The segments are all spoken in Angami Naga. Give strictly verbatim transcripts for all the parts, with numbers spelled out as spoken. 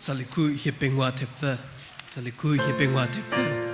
Tsali khu hie pengou thepfü. Tsali khu hie pengou thepfü.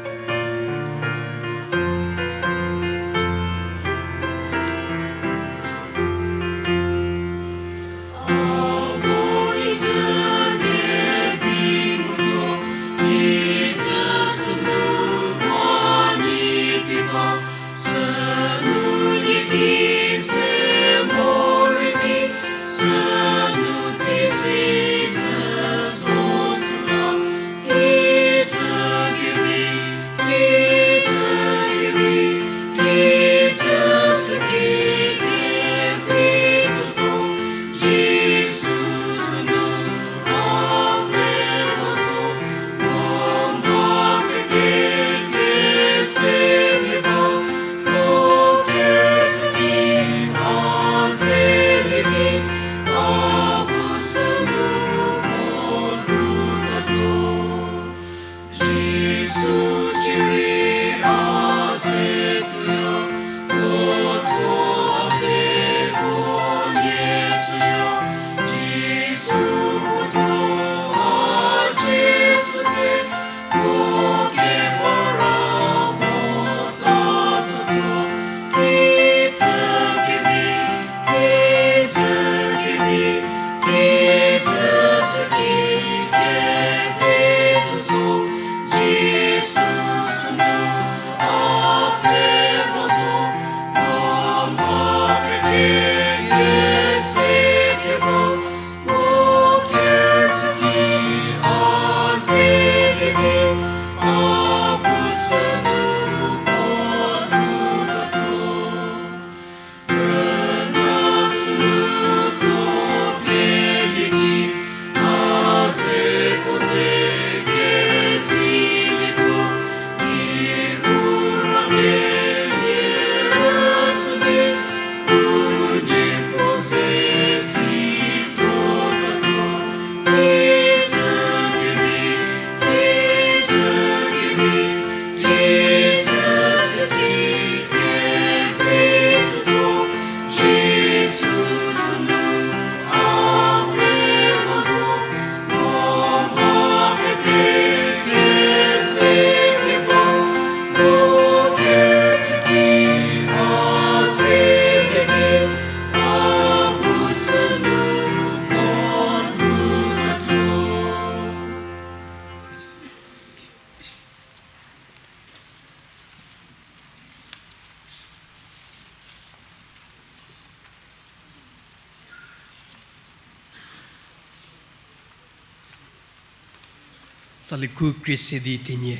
Tsali khu krie se di thenie.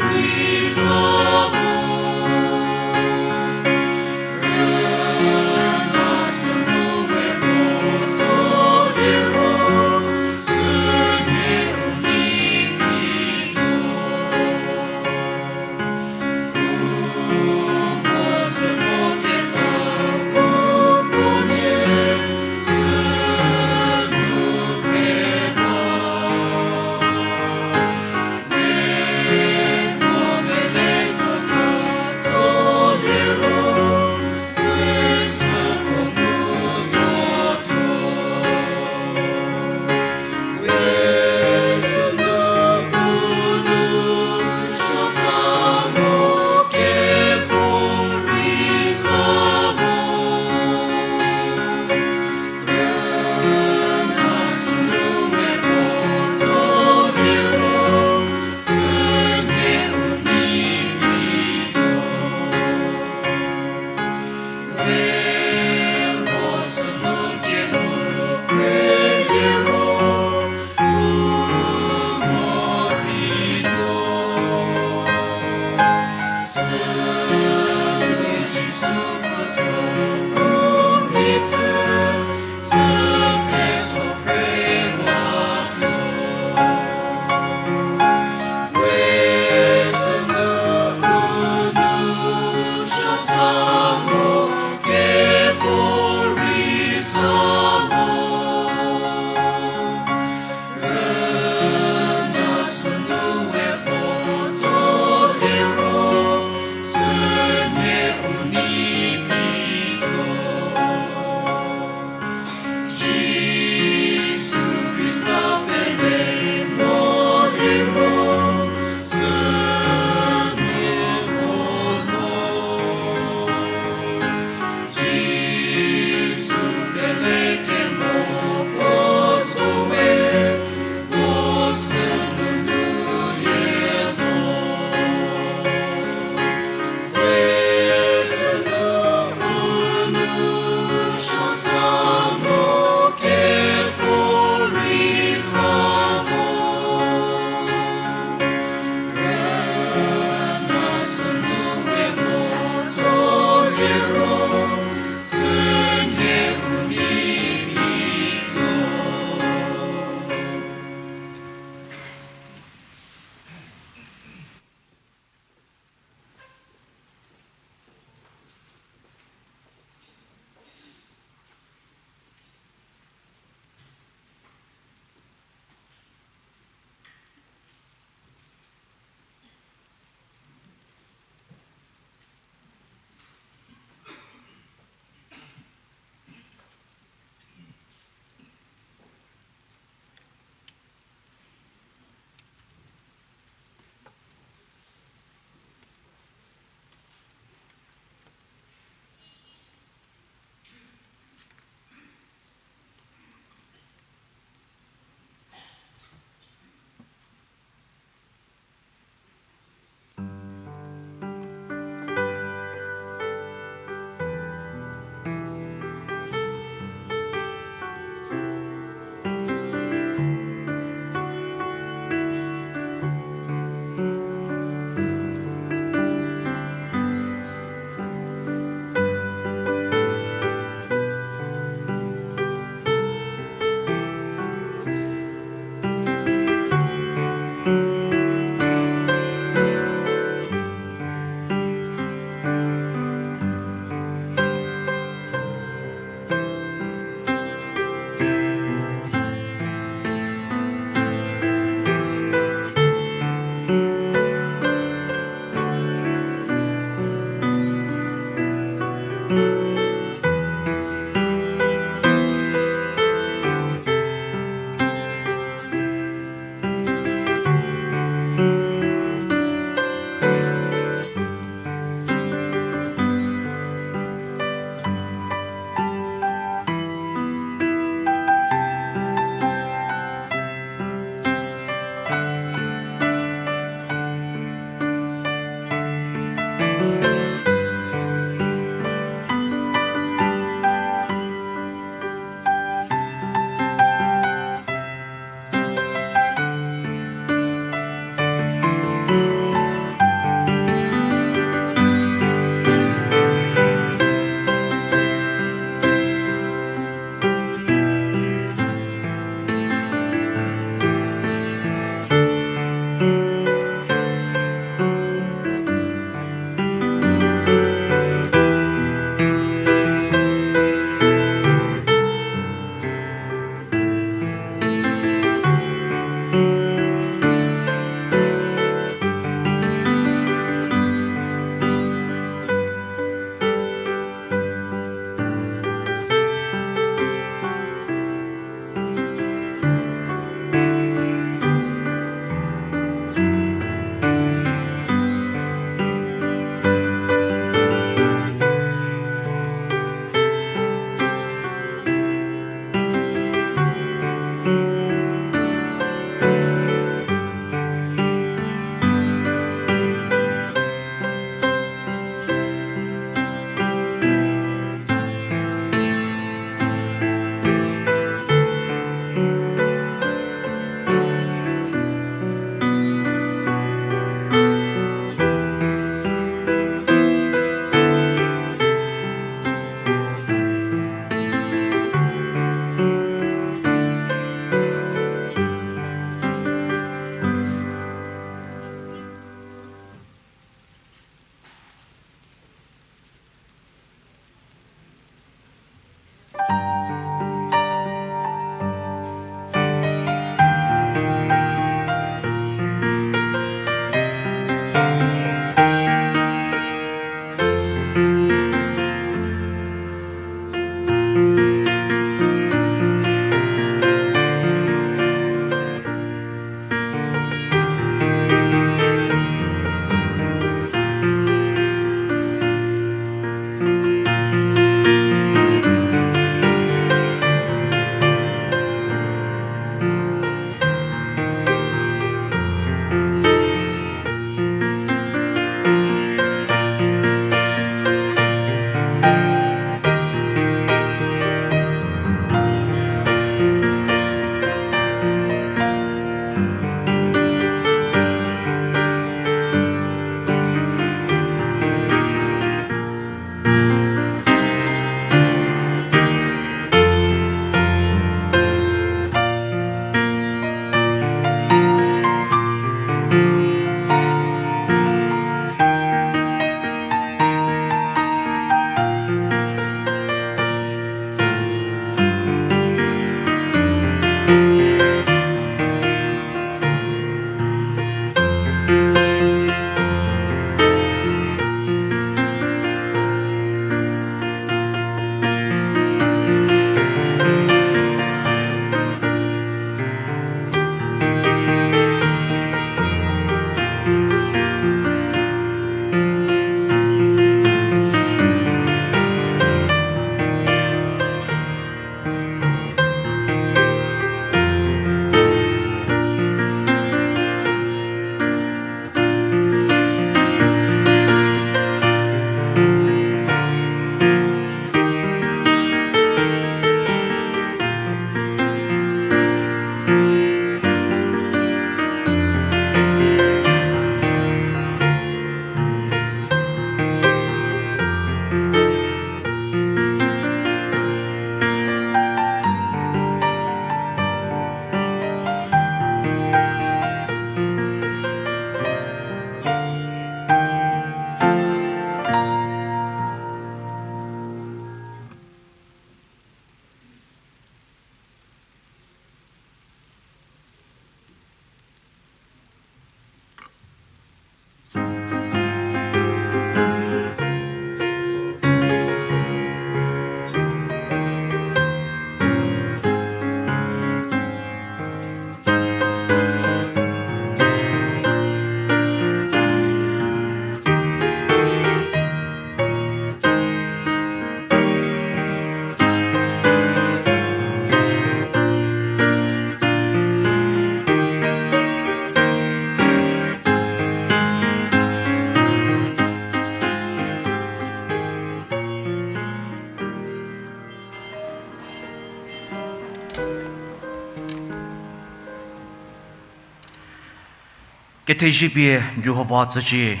Kethezie pie Jihova tsücie,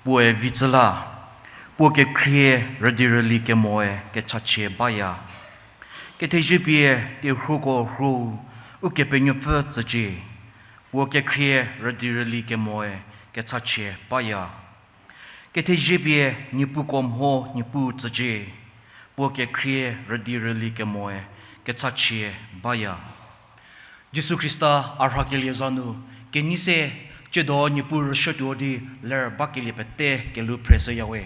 puoe vi tsü la, puo kekhrie rüdi rüli kemoe kechachie baya. Kethezie pie terhuoko rhu-u Ukepenuopfü tsücie, puo kekhrie rüdi rüli kemoe kechachie baya. Kethezie pie niepuko mho Niepuu tsücie, puo kekhrie rüdi rüli kemoe kechachie baya. Jisu Khrista a rhakelie za nu, kenei se, tsiedo Niepuu rüshütuo di ler bakelie pete kelhou phreshüyawe.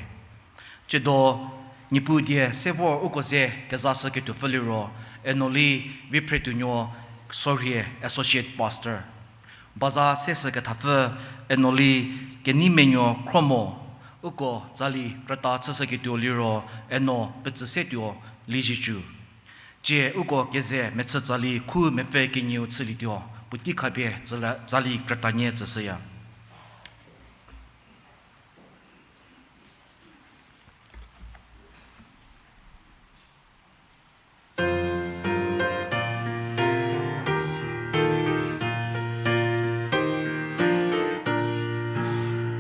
Tsiedo Niepuu die se vor uko ze kezashüketuopfü liro, Enoli Viphretuonuo Sorhie, Associate Pastor. Baza seshü kethapfü Enoli Keneimenuo Khromo, uko tsali krüta chüshüketuo liro, Eno Petsüsetuo Liezietsu. Tsie uko keze mechü tsali khu mepfü kenieu chülietuo, puotei khapie tsüla-, tsali krütanie tsüshüya.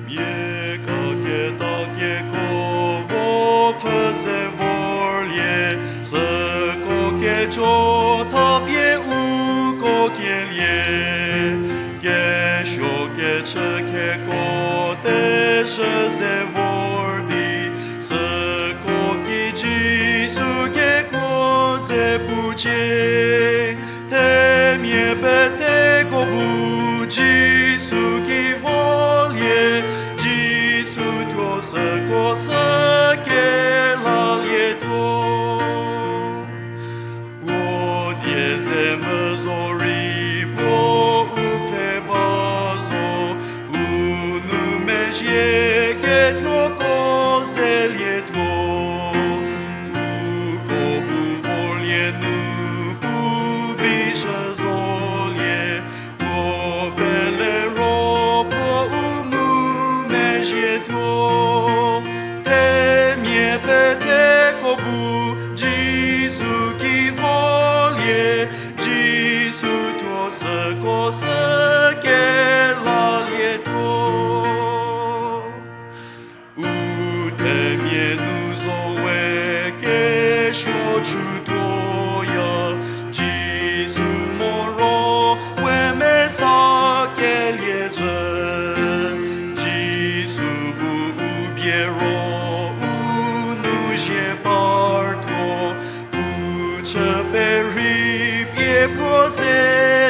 Mia kaketa keko vo pfhü ze vorlie, süko kejo thapie uko kelie, kesuo kechü keko teshü ze vor di, süko ki Jisu kekuo dze pucie. Themia peteko bu Jisu ki volie, Jisu thuo süko sü kelalietuo. Puo die ze mvü zorei puo u pfhe ba zo, u nou mezhie ketuoko zelietuo. Uko bu vorlie nu u bishü zolie, puo pele ro puo u nou mezhietuo. Themia peteko bu Jisu ki volie, Jisu thuo süko sü kelalietuo. U themia nu zo we kesuo chütuoya, Jisu moro we mesa kelie jü. Jisu bu u bie ro u nou zhie partuo, u chü perhei pie puo ze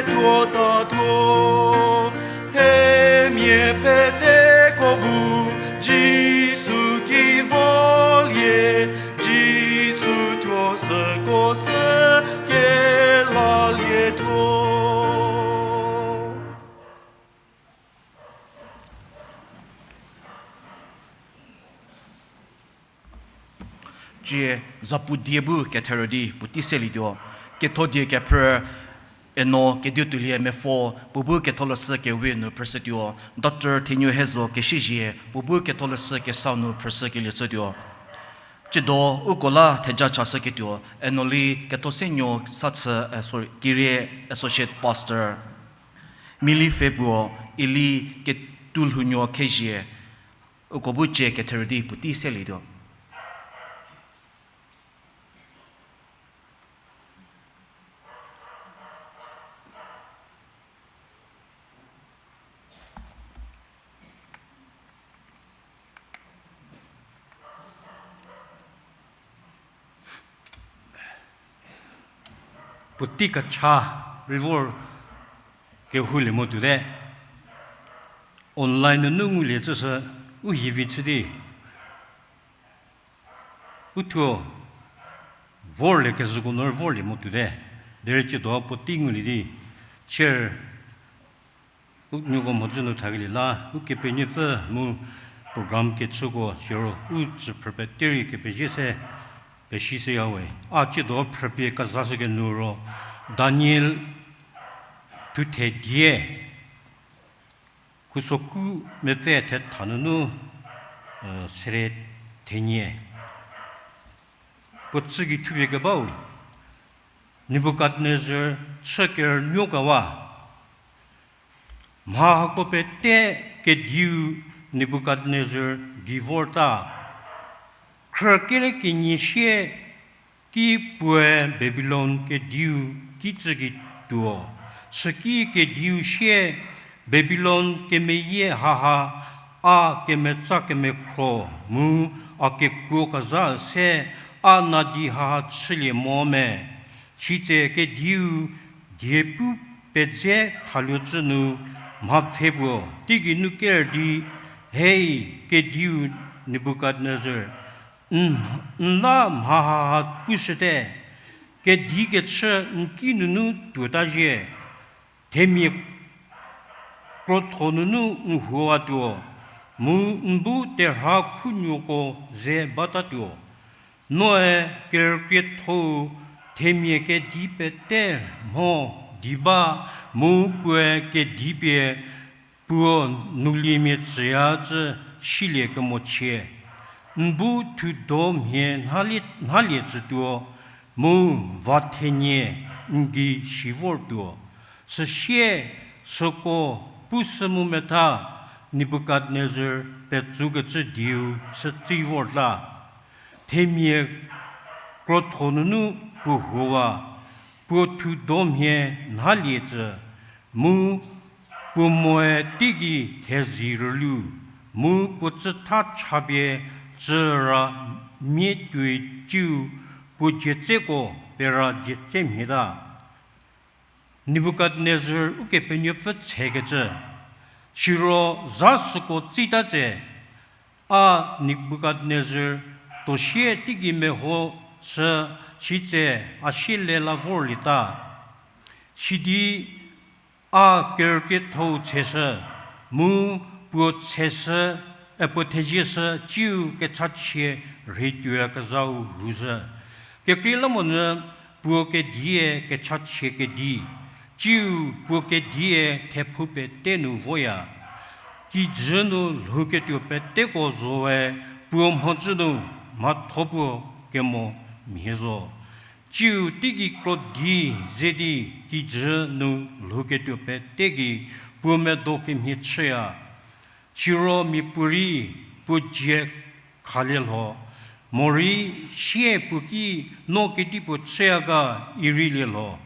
tuotatuo. Themia peteko bu Jisu ki volie, Jisu thuo süko sü kelalietuo. Tsie zapu die bu ketherü di puotei selietuo. Ketho die kephrü Eno Kediotoulie Mepfo, puo bu ketholeshü kewe nu phrüshütuo. Doctor Thenuo Hezo Kesiezie, puo bu ketholeshü kesa nu phrüshükelie chütuo. Tsiedo uko la theja chashüketuo, Enoli Kethosenuo Sachü, eh, sorry, Kirie Associate Pastor. Mili pfhe puo, Eli Ketulhounuo Khezie, uko bu tsie ketherü di puotei selietuo. Puotei kecha rei vor kehoulie mo tuote. Online nunu ngulie tsüshü u hivi chü di. Uthuo vorlie kezhüko nu rei vorlie mo tuote. Derei tsiedo puotei ngulie di. Chair u nuoko mhodzü nu thakelie la, Ukepenuopfü mu program kechüko siro u tsü phrü pete rei kepezie se pesishüyawe. A tsiedo phrüpie kezashü kenu ro, Daniel thuthe die, khusoku mepfü thetha nunu, eh, sere thenie. Puo tsügei thupie kebau, Nebukadnezar chü kerünuokewa. Mha hako pete kediu Nebukadnezar gei vorta. Khrü kere kenie sie ki puoe Babilon kediu ki tsüketuo. Süki kediu sie, Babilon kemeyie haha, a kemetsa kemekhro mu a kekuokezha üse, a nadi haha chülie mo me. Sitse kediu diepu pedze thaluocü nu mha pfhe puo teigei nu ker di, Hei, kediu Nebukadnezar, n la mha haha pushüte, kedi kechü n ki nunu tuota zhie, themia krotho nunu n huowatuo, mu n bu terha khunuoko ze batatuo. Noe kerükriethou themia kedi pete mho di ba, mu puoe kedi pie puo nouliemia tsüya cü silie kemochie. N bu thudo mhie nhalie tsütuo, mu va thenie n gei si vortuo. Süsie süko pushü mu metha Nebukadnezar petsukecü dieu chütsi vorta. Themia krotho nunu puo huowa, puo thudo mhie nhalie tsü, mu puo moe teigei thezi rülu, mu puo tsütha chapie tsüra mia tuoi ciu puo dzie tseko pera dzie tse mhieta. Nebukadnezar Ukepenuopfü tsekecü. Siro za süko tsita tse, a Nebukadnezar tosie teigei meho sü sitse a siele la vorlieta. Sidi a kerükriethou tseshü, mu puo tseshü, e, puo thezieshü ciu kechachie rheituoyakezhau rhushü. Kekreilamonyü puo kedie kechachie kedi, ciu puo kedie thephou pete nu voya. Kijü nu lhouketuo peteko zoe puo mhodzü nu mhatho puo kemo mhie zo. Ciu teigei krodi ze di kijü nu lhouketuo pete gei puo medo kemhie chüya. Siro miapuorei puo dzie khalie lho, morei sie puo ki no kedipuo chüya ga irei lie lho.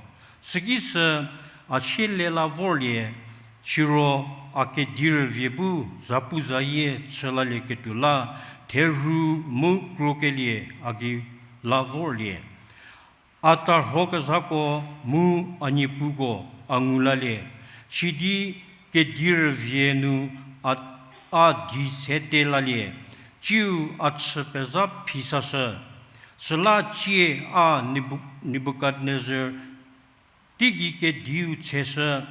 Sükisü a siele la vorlie, siro a kedi rüvie bu zapuzayie chülalieketuo la therhu mu krokelie a gei la vorlie. A tarhokezhako mu a niepuko a ngulalie, sidi kedi rüvie nu a, a di sete lalie, ciu a chü pezha phi sashü. Süla cie a Nebu-, Nebukadnezar teigei kediu tseshü,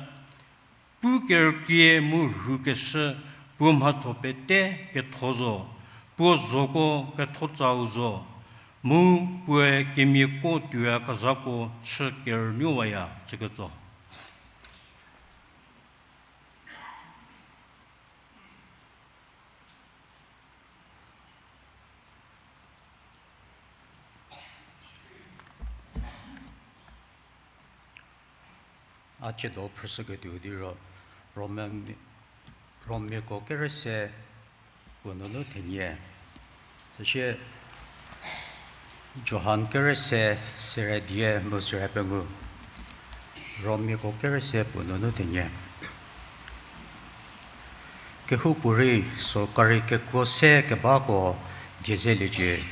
pu kerükrie mu rhukeshü puo mhatho pete ketho zo, puo zoko kethotsau zo, mu puoe kemiako tuoyakezhako chü kerünuowaya cüketso. A ciedo phrüshüketuo di ro, Romia, Romiako kere se puo nunu thenie. Süsie Johan kere se sere die mu sere pengou. Romiako kere se puo nunu thenie. Kehoupuorei sorkari kekuo se kebako die zeliecie.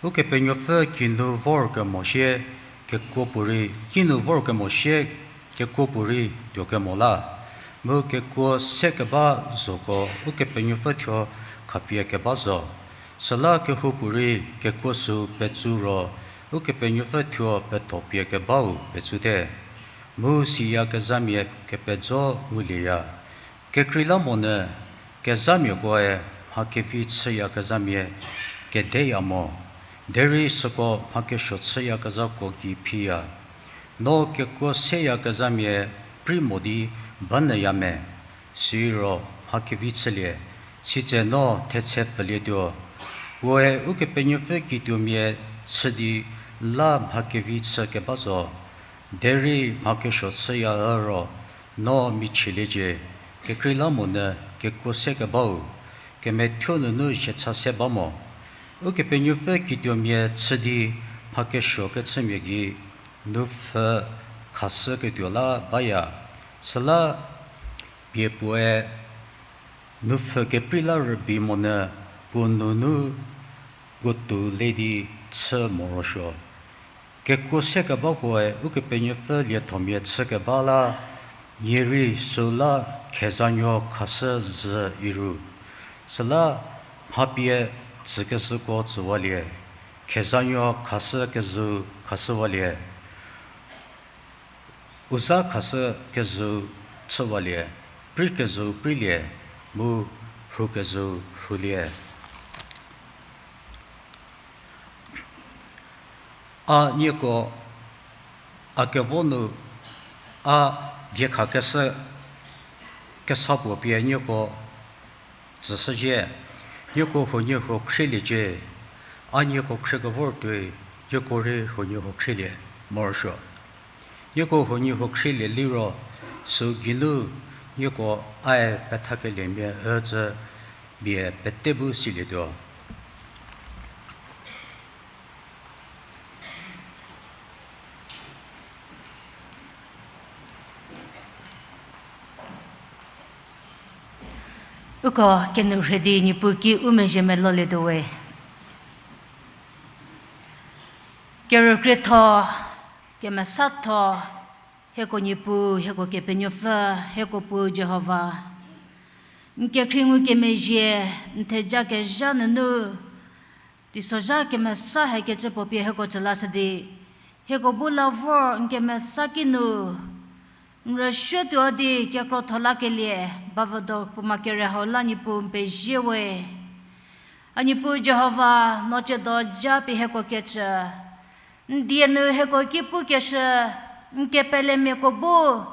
Ukepenuopfü kinu vorkemo sie kekuo puorei, kinu vorkemo sie kekuo puorei tuokemo la. Mu kekuo se keba zoko Ukepenuopfü thuo khapie keba zo. Süla kehoupuorei kekuo sü petsu ro Ukepenuopfü thuo pethopie kebau petsute. Mu siyakezhamia kepejo ngulieya. Kekreilamonyü kezhamiakoe mha kevi chüyakezhamia kedeya mo, derei süko mha kesuo chüyakezhako gei phiya. No kekuo seyakezhamia prei mo di banyüya me? Siro mha kevi chülie, sitse no thetse pfülietuo. Puoe Ukepenuopfü kituomia chü di la mha kevi chü keba zo. Derei mha kesuo chüya ü ro, no michieliecie, kekreilamonyü kekuo se kebau, kemethuo nunu zhiecha se ba mo. Ukepenuopfü kituomia chü di mha kesuo kechümia gei, nupfhü khashüketuo la baya. Süla pie puoe nupfhü keprei la rübei monyü puo nunu puo tou le di chü morosuo. Kekuo se kebakoe Ukepenuopfü liethomia chü keba la, nie rei süla khezanuo khashü zhü iru. Süla mha pie tsükezhüko tsüwalie, khezanuo khashü kezhü khashüwalie. U za khashü kezhü chüwalie, prei kezhü preilie, mu rhu kezhü rhulie. A nieko, a kevo nu, a diekhakeshü kesa puo pie nieko tsüshüzhie, nieko huoniehuo khrieliecie, a nieko khriekevor tuoi, nieko rei huoniehuo khrielie morosuo. Nieko huoniehuo khrielie liro, süu geinu nieko ae pethakeliemia ücü bie pete bu silietuo. Uko kenu rhie di Niepuu ki u mezhie melolietuo we. Kerükrietho, kemesatho, hieko Niepuu, hieko Kepenuopfü, hieko Puu Jihova. N kekhrie ngukemezhie, n theja kezha nunu, teisozha kemesa hakecü puo pie hieko tsülashü di, hieko bu la vor n kemesa kinu, n rüsuotuo di kekrotho lakelie, bavüdo puoma kere hau la Niepuu n pezie we. A Niepuu Jihova, no tsiedo ja pie hieko kecü, n die nu hieko ki pukeshü, n kepelemiako bu,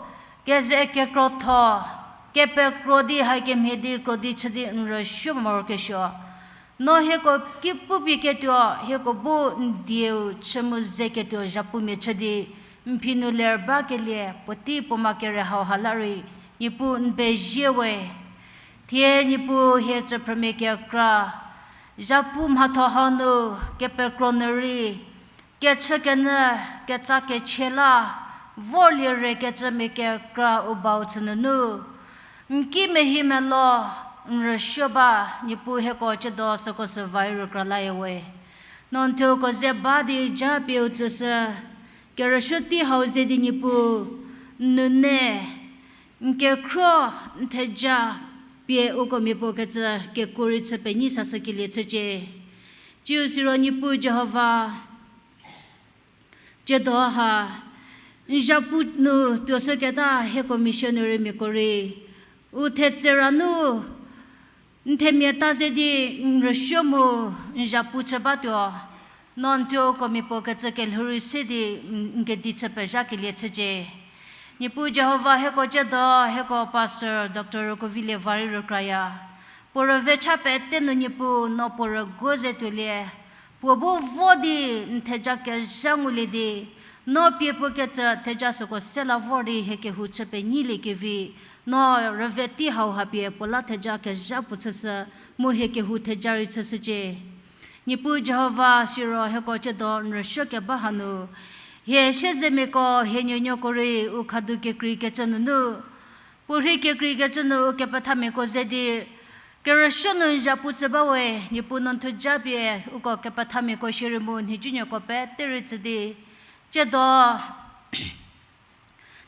keze kekrotho, kepekro di hakemhie di kro di chü di n rüsuo morokesuo. No hieko ki pupieketuo, hieko bu n dieu chü mu zeketuo zhapumia chü di, n phi nu ler bakelie, puotei puoma kere hauha la rei, Niepuu n pezie we. Thie Niepuu hie tsüphrümia kekra, zhapu mhatho hau nu, kepekro nu rei, kechükenyü, ketsa kechie la, vorlie re kecümia kekra u bau chü nunu, n ki mehi melo, n rüsuo ba, Niepuu hieko tsiedo süko sü va rei rükra layawe. No n thuoko ze ba di ja pie u tsüshü, kerüsuo tei hau ze di Niepuu, n nune, n kekhruo, n theja, pie uko mia puo kecü kekuo rei chü penyi sashükelie chücie. Tsiu siro Niepuu Jihova, tsiedo ha, n zhapu nu tuoshüketa hieko missionarymiako rei, u thetsera nu, n themia ta ze di n rüsuo mu n zhapu chü batuo, no n thuo uko mia puo kecü kelhou rei se di n, n kedi chü pezhakelie chücie. Niepuu Jihova hieko tsiedo, hieko Pastor Doctor Rokovilie va rei rükraya. Puo rüve cha pete nu Niepuu no puo rüguo ze tuolie. Puo bu vo di n theja kezha ngulie di, no pie puo kecü theja süko se la vor di hie kehou chü penyiliekevi, no rüve tei hauha pie puo la theja kezha puo chüshü, mu hie kehou theja rei chüshücie. Niepuu Jihova siro hieko tsiedo n rüsuo keba hanu, hie siezemiako hie nuonuoko rei u khadu kekreikecü nunu, puorhi kekreikecü nu u kepethamiako ze di, kerüsuo nu n zhapu chü bawe, Niepuu no n thuo ja pie uko kepethamiako shierei mu nhicunuoko pete rei tsü di, tsiedo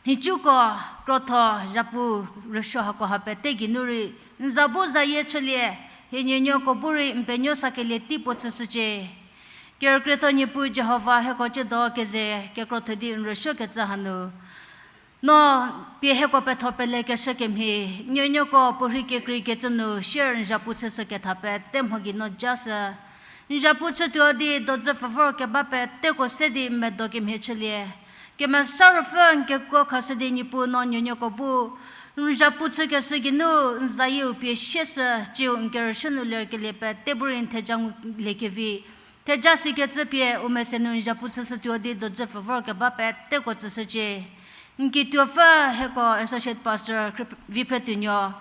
nhicuko krotho zhapu rüsuo hako ha pete geinu rei, n za bu zayie chülie, hie nuonuoko bu rei n penuo sakelie tei puo chüshücie. Kerükrietho Niepuu Jihova hieko tsiedo keze kekrotho di n rüsuokecü hanu, no pie hieko petho pelekeshü kemhie, nuonuoko puorhi kekreikecü nu sier n zhapu chüshü ketha pete mho gei no jashü. N zhapu chütuo di dozü pfü vor keba peteko se di n medo kemhie chülie. Kemesa Ruopfü n kekuo khashü di Niepuu no nuonuoko bu n zhapu chükeshü geinu n zayieu pie sieshü, tsiu n kerüsuo nu lerkelie pete bu rei n theja nguliekevi, theja sikecü pie u mese nu n zhapu chüshütuo di dozü pfü vor keba peteko tsüshücie. N kituopfü hieko Associate Pastor Khrip-, Viphretuonuo,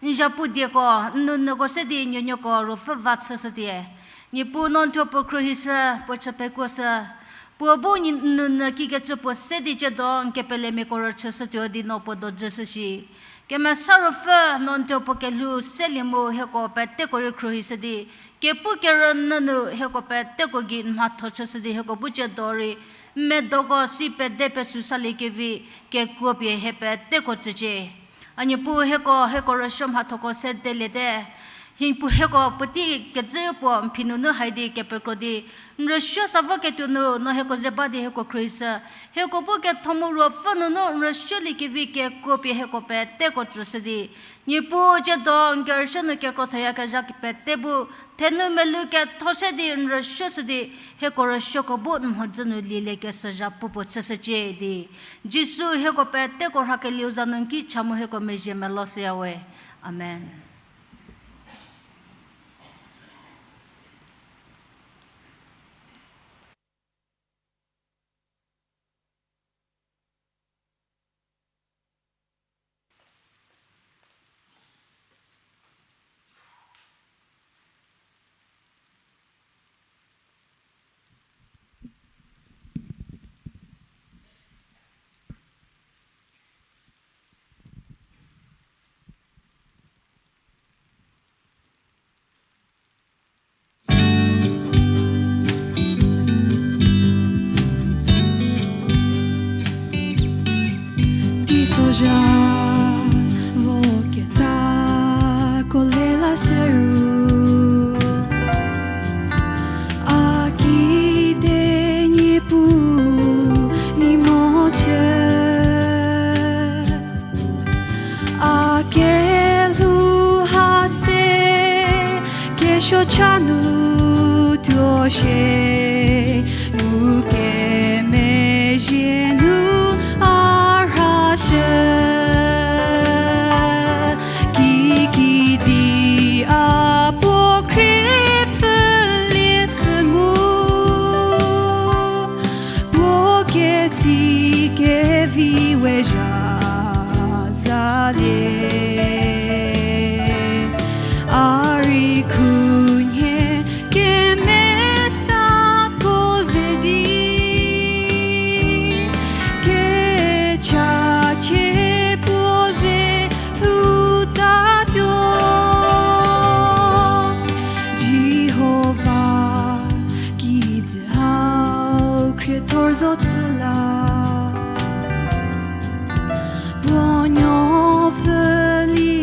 N zapu dieko, n nounyüko se di nuonuoko ruopfü va chüshütie. Niepuu no n thuo puo khruohishü, puo chü pekuoshü. Puo bu n nounyü kikecü puo se di ciedo n kepelemiako rüchüshütuo di no puo dojüshü shi. Kemesa Ruopfü no n thuo puo kelhou selie mu hieko peteko rei khruohishü di, kepu kerünyü nu hieko peteko gei n mhatho chüshü di hieko bu ciedo rei n medoko si pede pesü saliekevi kekuo pie hie peteko tsücie. A Niepuu hieko, hieko rüsuo mhathoko sedeliete. Hiepuu hieko puotei kejü puo n phi nunu hai di kepekro di, n rüsuo sa voketuo nu no hieko ze ba di hieko khruohishü. Hieko bu ketho mu ruopfü nunu n rüsuoliekevi kekuo pie hieko peteko tsüshü di, Niepuu ciedo n kerüsuo nu kekrothoyakezha pete bu, thenu melou ketho se di n rüsuoshü di, hieko rüsuoko bu n mhodzü nu lieliekeshü zhapu puo chüshücie di, Jisu hieko peteko rhakelieu za nu n ki cha mu hieko mezhie melo shüyawe. Amen. Teisozha vo ketako le la se ru, a kide Niepuu mia mo chü. A kelhou ha se kesuo cha nu tuo shie, ngukemezhie nu a rhashü. Kikidi a puo khrie pfülie sü mu, puo ketsi kevi we zha zalie. A rei khunhie kemesako ze di, kechachie puo ze lhoutatuo. Jihova kijü hau khriethor zo chü la, puo nuopfülie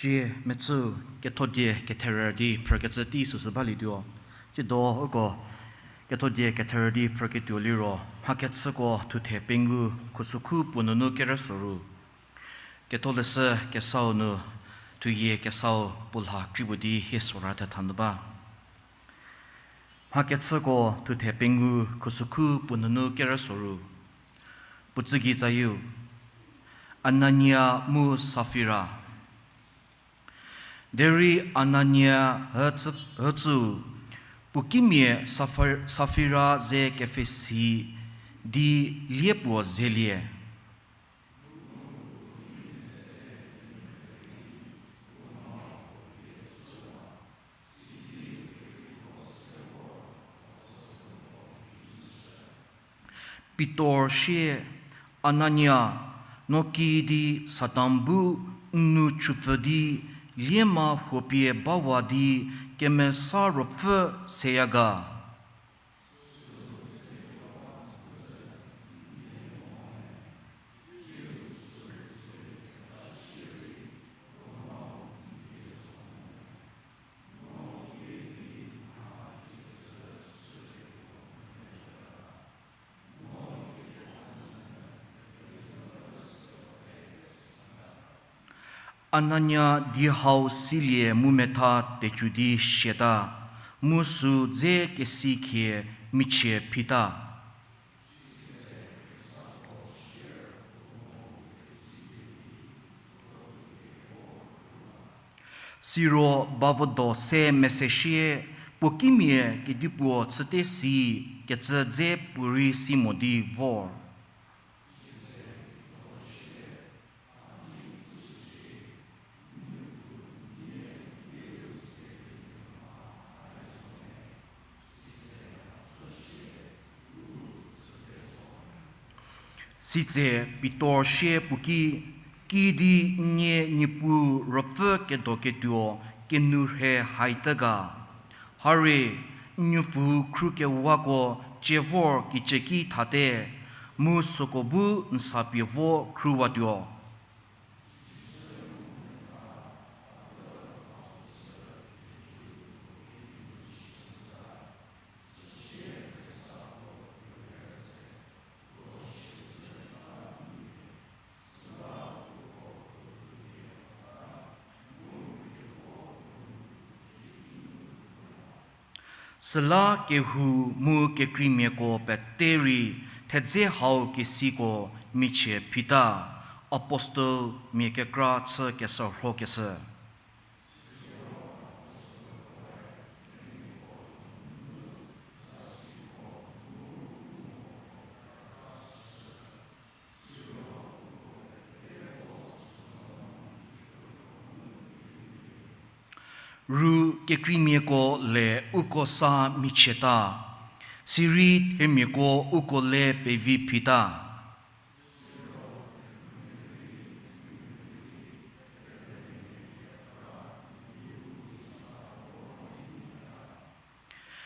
Cie mechü kethodie ketherü di phrükecü tei süsü balietuo. Tsiedo uko kethodie ketherü di phrüketuo liro, Mhakechüko thuthe pengou khusükhu puo nunu kerüsoru. Ketholeshü kesau nu thuyie kesau puo lha kri puo di hie sora thetha nu ba. Mhakechüko thuthe pengou khusükhu puo nunu kerüsoru. Puo tsügei tsayieu, Anania mu Safira. Derei Anania hütsü, hütsüu, puo kimia Safi-, Safira ze kepfhesi di lie puo zelie. Pitor sie, Anania, no kiüdi Satan bu n nou chupfü di liema huopie bawa di Kemesa Ruopfü seya ga? Anania di hau silie mu metha tecü di siata, mu sü dze kesi khie michie phita. Siro bavodo se meseshie, puo kimia kedipuo chüte si kecü dze puorei si mo di vor. Sitse Pitor sie puo ki, Kiüdi n nie Niepuu Ruopfü kedoketuo kenourhe haite ga? Harie, n nuopfü khru kewako cie vor kiceki thate, mu süko bu n sapie vo khruwatuo. Süla kehou mu kekreimiako pete rei thedze hau kesiko michie phita, Apostel mia kekra chü keserhokeshü. Ru kekreimiako le uko sa michieta, sirei themiako uko le pevi phita.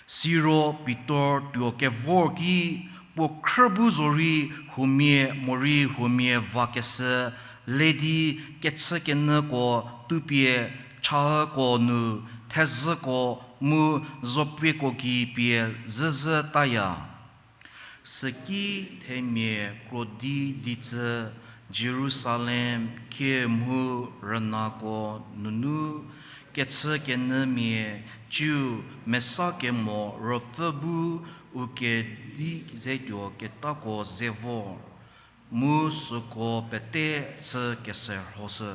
Siro Pitor tuo kevor ki, puo khrü bu zorei huomia morei huomia vakeshü le di kechükenyüko tupie chahüko nu thezhüko mu zoprieko ki pie zhüzhütaya. Süki themia krodi ditsü Jerusalem, khie mu rünako nunu kechükenyümia ciu mesa kemo Ruopfü bu u kedi ze tuo ketako ze vor, mu süko pete chü keserhoshü.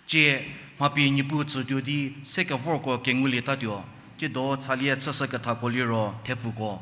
Tie mha pie Niepuu tsütuo di se kevorko kengulietatuo, tiedo chalie chüshü kethako liro thepfuko.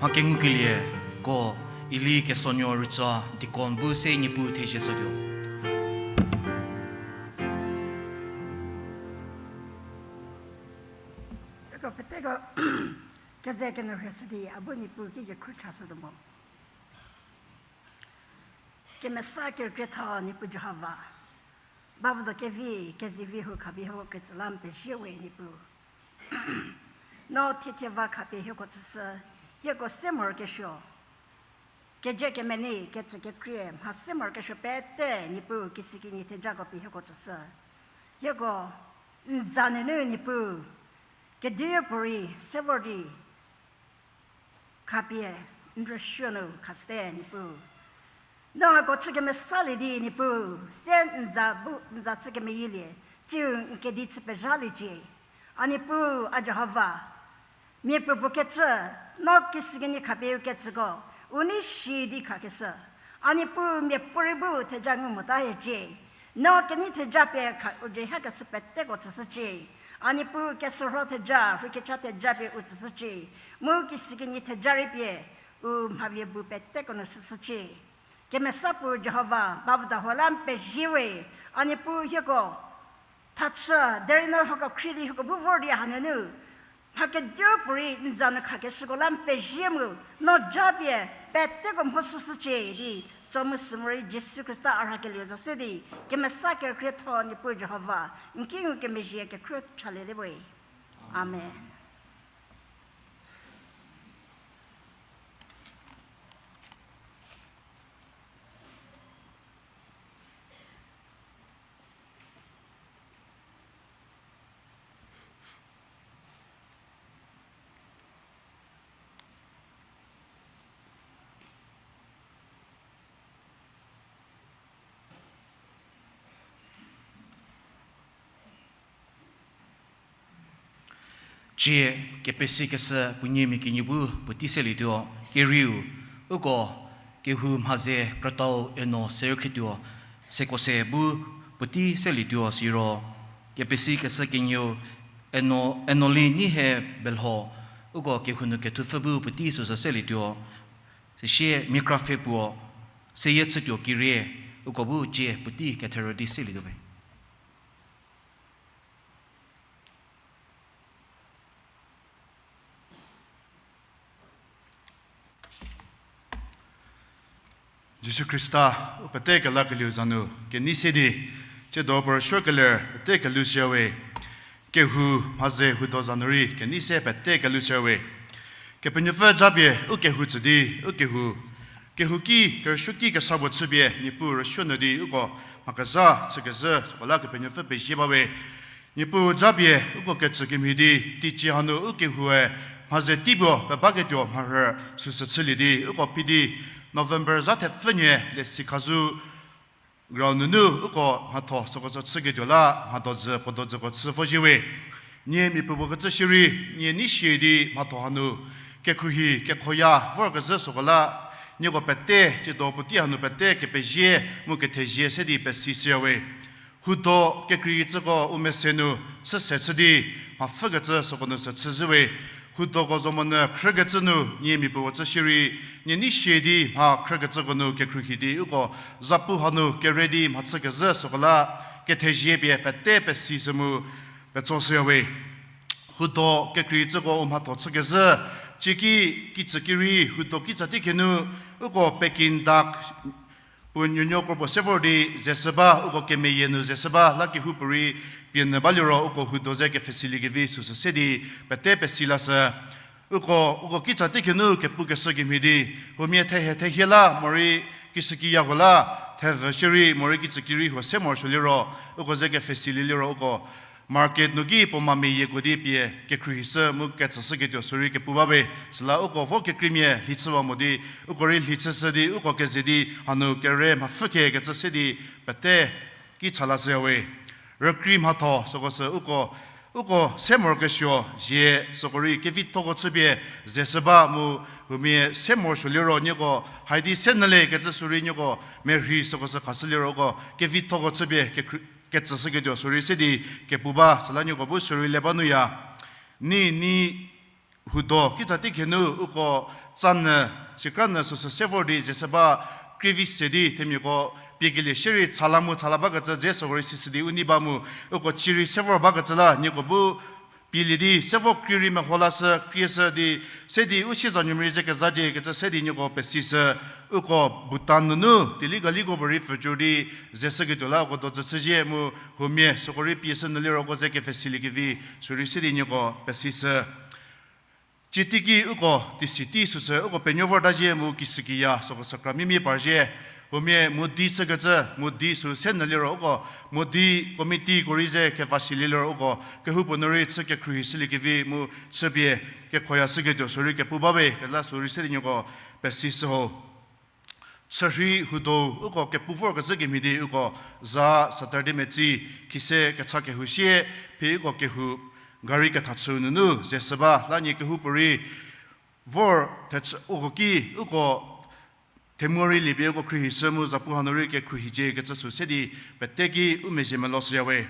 Mha kengukelieko, Eli Kesonuo Rütsa deacon bu se Niepuu thezie shütuo. Uko peteko keze kenyü rhie shü di a bu Niepuu ki kekhruo chashütuo mo. Kemesa kerükrietho Niepuu Jihova, bavüdo kevi kezivi hu khapie hieko ketsü la n pezie we Niepuu. No thiethie va khapie hieko tsüshü, hieko se morokesuo. Keje kemenei, ketsü kekrie, mha se morokesuo pete Niepuu kishükinyi thejako pie hieko tsüshü. Hieko n za nunu Niepuu, kedipuorei se vor di khapie n rüsuo nu khashüte Niepuu. No hako chü kemesalie di Niepuu, se n za bu n za chü kemeyielie, tsiu n kedi chü pezhaliecie. A Niepuu, a Jihova, miapuopuo kecü, no kishükinyi khapie u kecüko u nei shi di khakeshü. A Niepuu, miapuorei bu theja ngu mota hiecie. No kenei theja pie kha u dzie hakeshü peteko tsüshücie. A Niepuu, keshürho theja, rhukecha theja pie u tsüshücie. Mu kishükinyi theja rei pie u mhavie bu peteko nu shüshücie. Kemesa puo Jihova, bavüda huo la n pezie we. A Niepuu, hieko thachü, derei no hako khrie di hieko bu vor di hanunu mha kedipuorei n za nu khakeshüko la n pezie mu, no japie peteko mho shüshücie di, tso mu sü morei Jisu Khrista a rhakelieu za se di, kemesa kerükrietho Niepuu Jihova, n ki ngukemezhie kekhruo chalie di we. Amen. Cie, kepesikeshü puo nie mia kenie bu puotei selietuo, kerieu, uko kehou mhaze krütau eno serükhrietuo, seko se bu puotei selietuo siro, kepesikeshü kenieu, eno, enoli neihe belho, uko kehou nu kethupfü bu puotei süsü selietuo, süsie miakrapfhe puo, seyie chütuo kirie, uko bu cie puotei ketherü di selietuo we. Jisu Khrista, u pete kelakelieu za nu kenei se di, tsiedo puo rüsuo keler pete kelushüya we, kehou mhaze hudo za nu rei kenei se pete kelushüya we. Kepenuopfü japie u kehou tsü di, u kehou, kehouki kerüsuoki kesa puo chüpie Niepuu rüsuo nu di uko mha kezha chükezhü süko la Kepenuopfü pezie ba we. Niepuu japie uko ketsü kemhie di, teicie hanu u kehoue mhaze tei puo pebaketuo mharhü süsü chülie di uko phi di November zha thepfü nhie lesi khazou ground nunu uko mhatho süko sü chüketuo la mhadodzü puo dodzüko chü vozhie we. Nie mia puopuo kecü shierei, nie nei shie di mhatho hanu kekhruohi kekhoya vorkezhü süko la, nieko pete tsiedo puotei hanu pete kepezie mu kethezie se di pesishüya we. Hudo kekreikecüko u mese nu süse chü di mhapfhükecü süko nu sü chüzhü we. Hudoko zo monyü khrükecü nu nie mia puopuo kecü shierei, nie nei shie di mha khrükecüko nu kekhruohi di uko zapu hanu kere di mhachükezhü süko la kethezie pie pete pesishü mu petsoshüya we. Hudo kekreikecüko u mhatho chükezhü, cieki kitsü ki rei hudo kitsa tei kenu uko Peking duck puo nuonuo kro puo se vor di ze shü ba, uko kemeyie nu ze shü ba la kehoupuorei pie nyü baliro uko hudo ze kepfhesilie kevi süsü se di pete pesi lashü. Uko, uko kitsa tei kenu kepukeshü kemhie di, huomia thehie thehie la morei kishükiya huo la thevü shierei morei kitsü ki rei huo se morosuo liro, uko ze kepfhesilie liro uko market nu ki puo ma meyieko di pie kekhruohishü mu ketsüshüketuo sürei kepu ba we. Süla uko vo kekreimia lhi chüwa mo di, uko rei lhi chüshü di uko keze di hanu kere mhapfhükecü se di pete ki cha lashüya we. Rükrei mhatho süko sü uko, uko se morokesuo zie süko rei kevithoko chüpie ze shü ba mu, huomia se morosuo liro nieko haidi se nyüliekecü sürei nieko merhei süko sü khashü liro uko kevithoko chüpie kekhruo- ketsüshüketuo sürei se di kepu ba, süla nieko bu sürei le ba nuya. Ni, ni, hudo kitsa teikhenu uko tsanyü, sikra nyü süsü se vor di ze se ba, krievi se di themiako piekelie shierei tsala mu tsala bakecü dze süko rei sisü di u nei ba mu, uko cierei se vor bakecü la nieko bu pielie di se vo krie rei meho lashü, krie shü di, se di u siezanuomia rei ze kezha die kecü se di nieko pesishü, uko Bhutan nunu teigari ko puorei pfücü di ze shüketuo la uko dojü chüzie mu huomia süko rei pie shü nyü liro uko ze kepfhesilie kevi, sürei se di nieko pesishü. Citiki uko tisi tei süsü uko penuo vorta zhie mu kishükiya süko sakra mimie par zhie. Huomia modi chükecü, modi sü se nyü liro uko modi committee ko rei ze kevasilie liro uko kehoupuo nu rei chü kekhruohi shülie kevi mu chüpie kekhoya shüketuo sürei kepu ba we kela sürei se di nieko pesishü ho. Chürhei hudo uko kepu vorkezhü kemhie di uko za Saturday metsi khise kecha kehou sie phi uko kehou gari ketha chüu nunu ze shü ba la nie kehoupuorei vor thechü uko ki uko themu rei liepie uko khruohi shü mu zapu hanu rei kekhruohicie kecü sü se di pete ki u mezhie meloshüya we.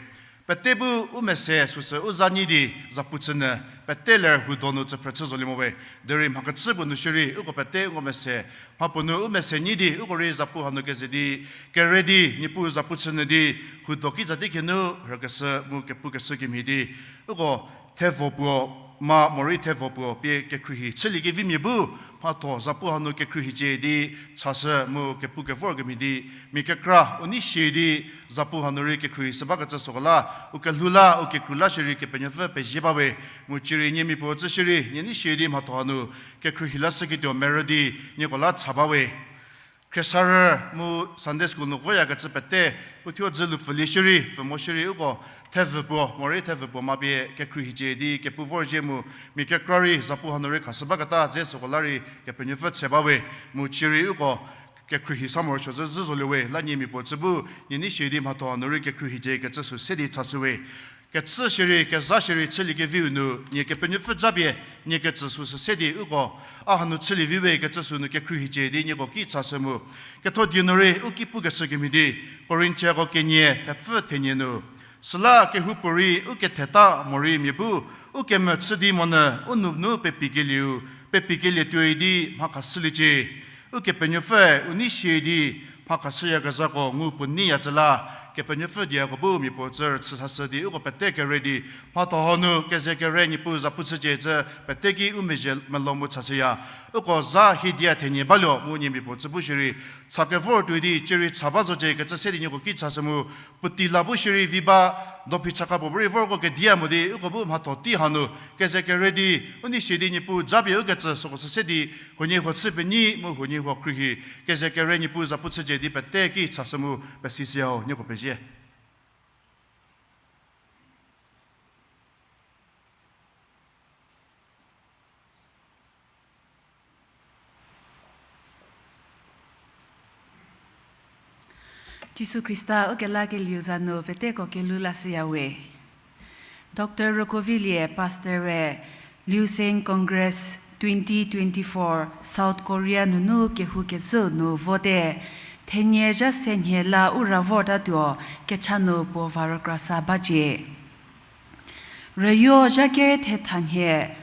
Pete bu u mese süsü u za nyi di zapu chünyü, pete ler hudo nu tsüphrü chü zolie mo we. Derei mhakechü puo nu shierei uko pete uko mese, mhapuo nu u mese nyi di uko rei zapu hanu keze di, kere di Niepuu zapu chünyü di, hudo kitsa teikhenu rükeshü mu kepukeshü kemhie di uko thevo puo ma morei thevo puo pie kekhruohi chülie kevimia bu mhatho zapu hanu kekhruohicie di chashü mu kepu kevor kemhie di, mia kekra u nei shie di zapu hanu rei kekhruohi shü bakecü süko la u kelhou la u kekru la shierei Kepenuopfü pezie ba we. Mu cierei nie mia puo tsü shierei nie nei shie di mhatho hanu kekhruohi lashüketuo merü di nieko la cha ba we. Khriesarü mu Sunday school nu voyakecü pete, uthuo dzü lu pfülie shierei pfü mo shierei uko thevü puo morei thevü puo ma pie kekhruohicie di kepu vorzhie mu mia kekra rei zapu hanu rei khashü baketa dze süko la rei Kepenuopfü che ba we. Mu cierei uko kekhruohi sa morosuo zhü zhü zolie we la nie mia puo tsü bu nie nei shie di mhatho hanu rei kekhruohicie kecü sü se di chashü we. Kechü shierei kezha shierei chülie keviu nu nie Kepenuopfü japie nie ketsü süsü se di uko a hanu chülie vi we kecü sü nu kekhruohicie di nieko ki chashü mu. Ketho die nu rei u ki pukeshü kemhie di, Korinthiako kenie thepfü thenie nu, süla kehoupuorei u ketheta morei mia bu u kemechü di monyü u nou nu pepikelieu, pepikelie tuoi di mha khashüliecie. Ukepenuopfü u nei shie di mha khashüyakezhako ngu puo neiya cü la, Kepenuopfü diako bu mia puo tsü rüchü sashü di uko pete kere di mhatho hanu keze kere Niepuu zapu chücie cü pete ki u mezhie melou mu chashüya. Uko za hiedia thenie baluo mu nie mia puo tsü bu shierei cha kevor tuoi di cierei cha ba zocie kecü se di nieko ki chashü mu, puotei la bu shierei vi ba, dophi chaka puo bu rei vorko kedia mo di uko bu mhatho tei hanu keze kere di u nei shie di Niepuu japie u ketsü süko sü se di huoniehuo chü penyi mu huoniehuo khruohi keze kere Niepuu zapu chücie di pete ki chashü mu pesishüya ho, nieko pezie. Jisu Khrista ukelakelieu za nu peteko kelhou lashüya we. Doctor Rokovilie, Pastor we, Liuzeng Congress twenty twenty-four South Korea nunu kehou kezhüu nu vote, thenie zha se nhie la u ra vortatuo kecha nu puo va rükrasa bacie. Rüyo zha kere thetha nhie,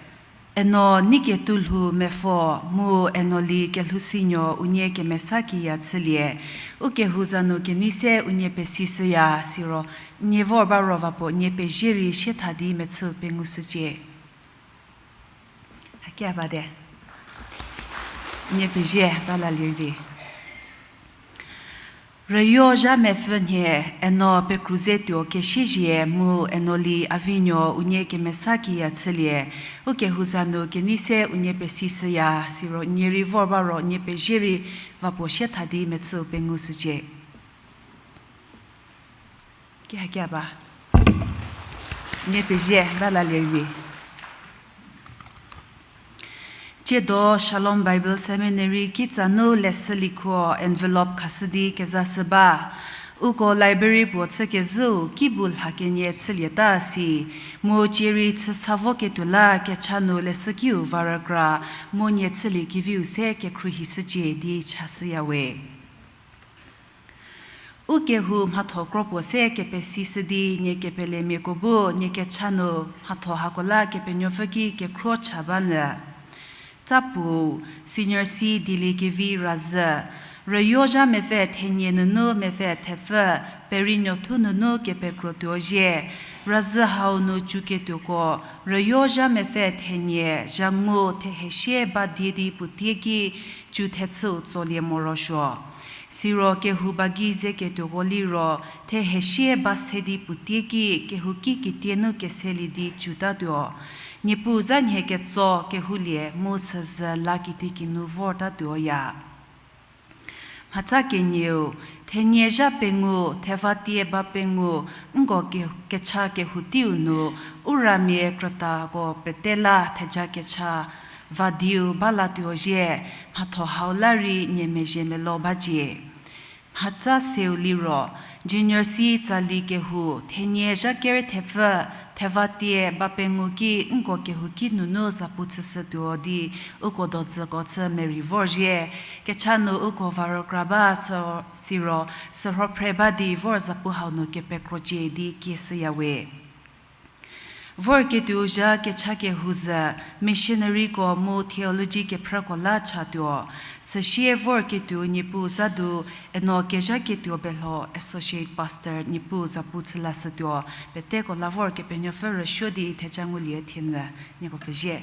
Eno Neiketuolhou Mepfo mu Eno Li Kelhousinuo unie kemesa kiya chülie, ukehou za nu kenei se unie pesishüya siro, nie vor ba ro va puo nie pezie rei sietha di mechüu pengushücie. Hakia bate. Nie pezie ba lalie vi. Rüyo zha mepfü nhie, Eno Pekruzetuo Kesiezie mu Eno Li Avinuo unie kemesa kiya chülie, ukehou za nu kenei se unie pesishüya siro, nie rei vor ba ro nie pezie rei va puo sietha di mechüu pengushücie. Ki hakia ba. Nie pezie ba lalie vi. Tsiedo Shalom Bible Seminary kitsa nu leshü likhuo envelope khashü di kezashü ba. Uko library puo chükezhüu kibu lha kenie chülieta si, mu tsie rei chüsa voketuo la kecha nu leshükiu va rükra mu nie chülie keviu se kekhruohishücie di chashüya we. U kehou mhatho kro puo se kepesishü di nie kepelemiako bu nie kecha nu mhatho hako la Kepenuopfü ki kekhro cha ba nyü. Tapuo, Senior C Dieliekevi Razhü, rüyo zha mepfü thenie nunu mepfü thepfü, peri nuothu nunu kepekro tuo zhie, razhü hau nu chüketuoko, rüyo zha mepfü thenie zha ngu thehesie ba die di puotie ki chü thechüu tsolie morosuo. Siro kehou ba gei zeketuoko liro, thehesie ba se di puotie ki kehouki kitie nu keselie di chütatuo. Niepuu za nhie ketso kehoulie mu süzhü la kitiekinu vortatuoya. Mhatsa kenieu, thenie zha pengou, thevatie ba pengou, nko ke-, kecha kehou teiu nu, u ramia krütako pete la theja kecha va diu ba latuo zhie, mhatho hau la rei nie mezhie melo bacie. Mhatsa seu liro, Junior C Tsali kehou, thenie zha ker thepfü, thevatie ba pengou ki nko kehouki nunu zapu chüshütuo di, uko dodzüko chü merei vorzhie, kecha nu uko va rükra ba sü-, siro, sürhophre ba di vor zapu hau nu kepekrocie di kieshüyawe. Vorketuo zha kecha kehou zhü, missionaryko mu theology kephrüko la chatuo. Süsie vorketuo Niepuu za du, eno kezhaketuo belho Associate Pastor Niepuu zapu chü lashütuo. Peteko la vor Kepenuopfü rüsuo di theja ngulie thienyü, nieko pezie.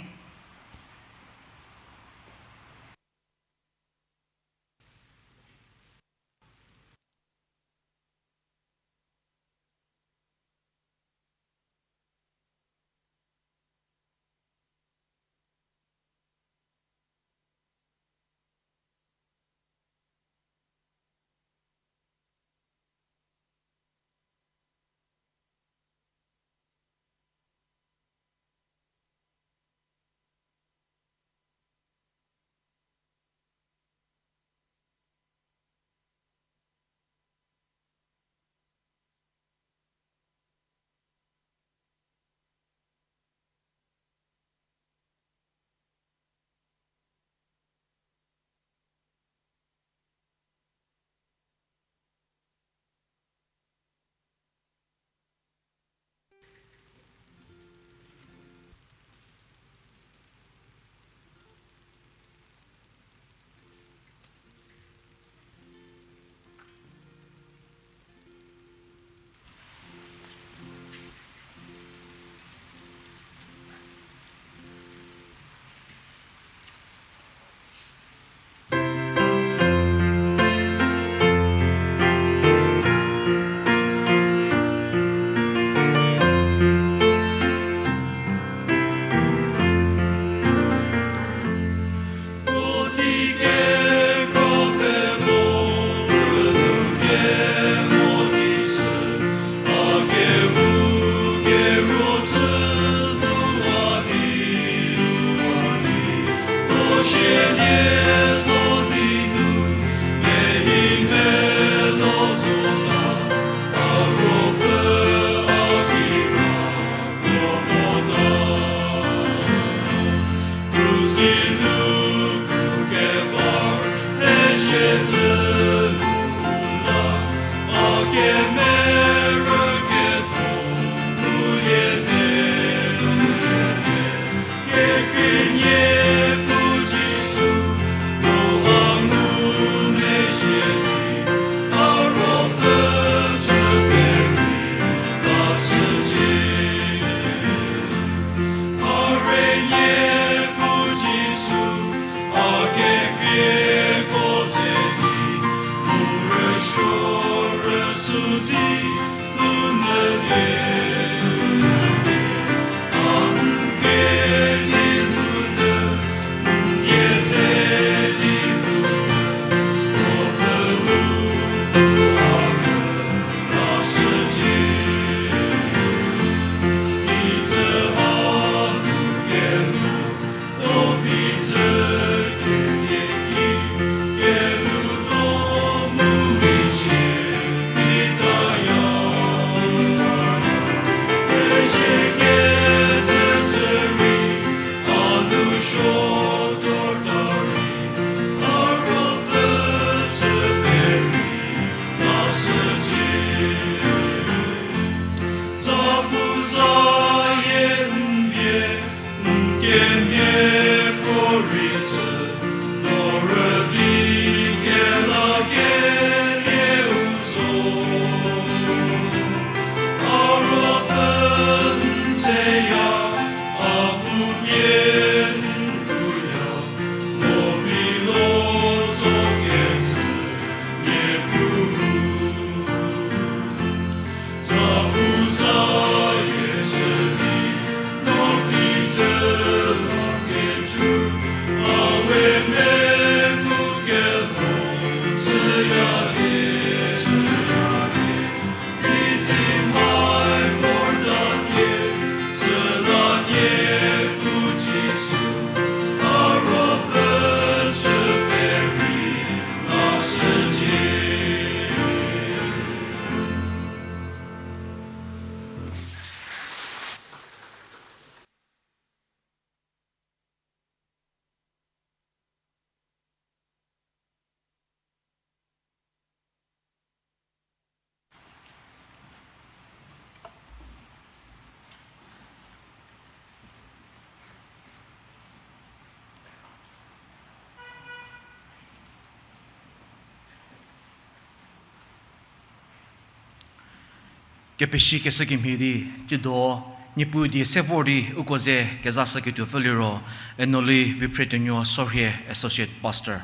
Kepeshi keshü kemhie di, tsiedo, Niepuu die se vor di uko ze kezashüketuo pfü liro, Enoli Viphretuonuo Sorhie, Associate Pastor.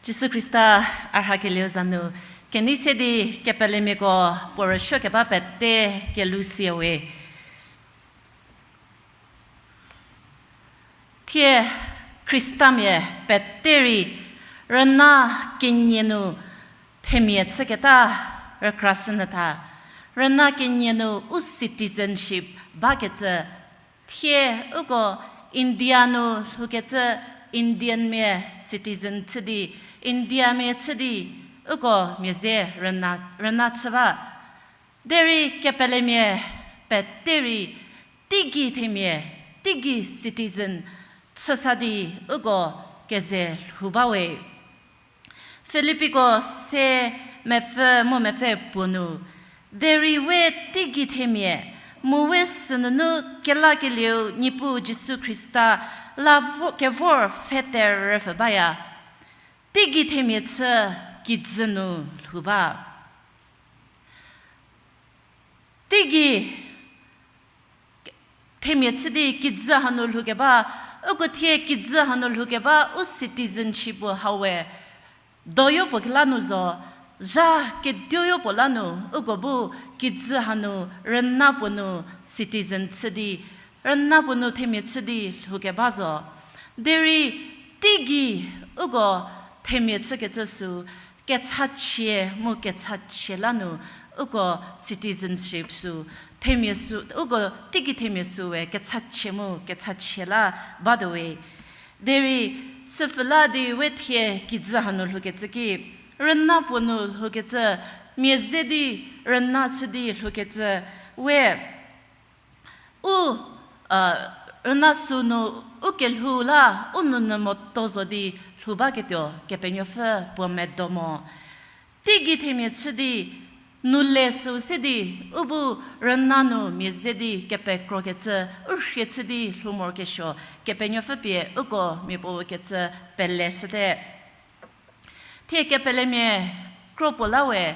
Jisu Khrista a rhakelieu za nu, kenei se di kepelemiako puo rüsuo keba pete kelhou siya we. Thie Khristamia pete rei rüna kenie nu themia chüketa rükrashünyü tha, rüna kenie nu u citizenship bakecü, thie uko India nu lhoukecü Indianmia citizen chü di, Indiamia chü di uko mia ze rüna, rüna chü ba. Derei kepelemia pete rei teigei themia, teigei citizen chüsa di uko keze lhou ba we. Filippiko se mepfü mu mepfü puo nu, derei we teigei themia, mu we sünunu kelakelieu Niepuu Jisu Khrista la vo-, kevor pfhete rüpfhü baya. Teigei themia chü kijü nu lhou ba. Teigei themia chü di kijü hanu lhoukeba, uko thie kijü hanu lhoukeba u citizenship puo hau we, doyo puo kela nu zo, zha kedoyo puo la nu, uko bu kijü hanu rüna puo nu citizen chü di, rüna puo nu themia chü di lhoukeba zo. Derei teigei uko themia chükecü sü, kechachie mu kechachie la nu, uko citizenship sü, themia sü, uko teigei themia sü we kechachie mu kechachie la batuo we. Derei süpfü la di we thie kijü hanu lhoukecü ki, rüna puo nu lhoukecü, mia ze di rüna chü di lhoukecü, we u, rüna sünu u kelhou la u nounyü moto zo di lhou baketuo Kepenuopfü puo medo mo. Teigei themia chü di, nu le sü se di, u bu rüna nu mia ze di kepekrokecü, u rhie chü di lhou morokesuo, Kepenuopfü pie uko miapuo kecü pele shüte. Thie kepelemia kro puo la we,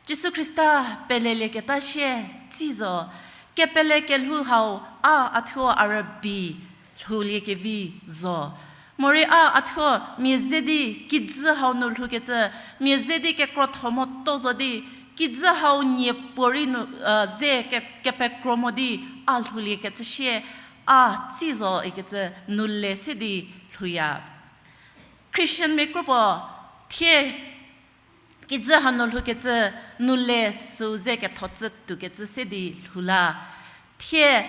Jisu Khrista pelelieketa sie tsi zo, kepele kelhou hau a a thuo a rübei lhouliekevi zo. Morei a a thuo mia ze di kijü hau nu lhoukecü, mia ze di kekrotho moto zo di, kijü hau nie puorei nu, ze ke-, kepekro mo di a lhouliekecü sie a tsi zo ikecü nu le se di lhouya. Christian mia kro puo thie kijü hanu lhoukecü nu le sü ze ketho chü tuokecü se di lhou la. Thie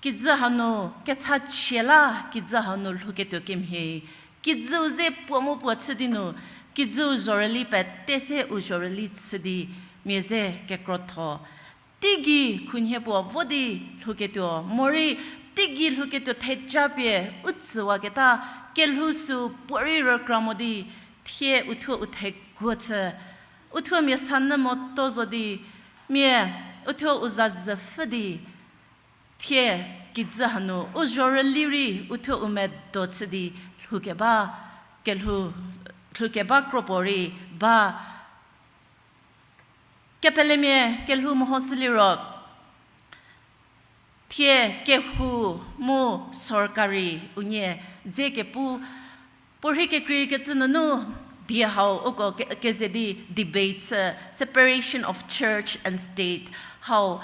kijü hanu kechachie la kijü hanu lhouketuo kemhie, kijüu ze puo mu puo chü di nu, kijüu zhorüli pete se u zhorüli chü di mia ze kekrotho. Teigei khunhie puo vo di lhouketuo, morei teigei lhouketuo theja pie u tsüwaketa kelhou sü puorei rükra mo di, thie uthuo u thekuo chü, uthuo mia sanyü moto zo di, mia uthuo u za zhüpfü di, thie kijü hanu u zhorüli rei uthuo u medo chü di lhoukeba, kelhou, lhoukeba kro puorei ba. Kepelemia kelhou mehoshü liro, thie kehou mu sorkari unie dze kepu, puorhi kekreikecü nunu die hau uko ke-, keze di debate, separation of church and state hau.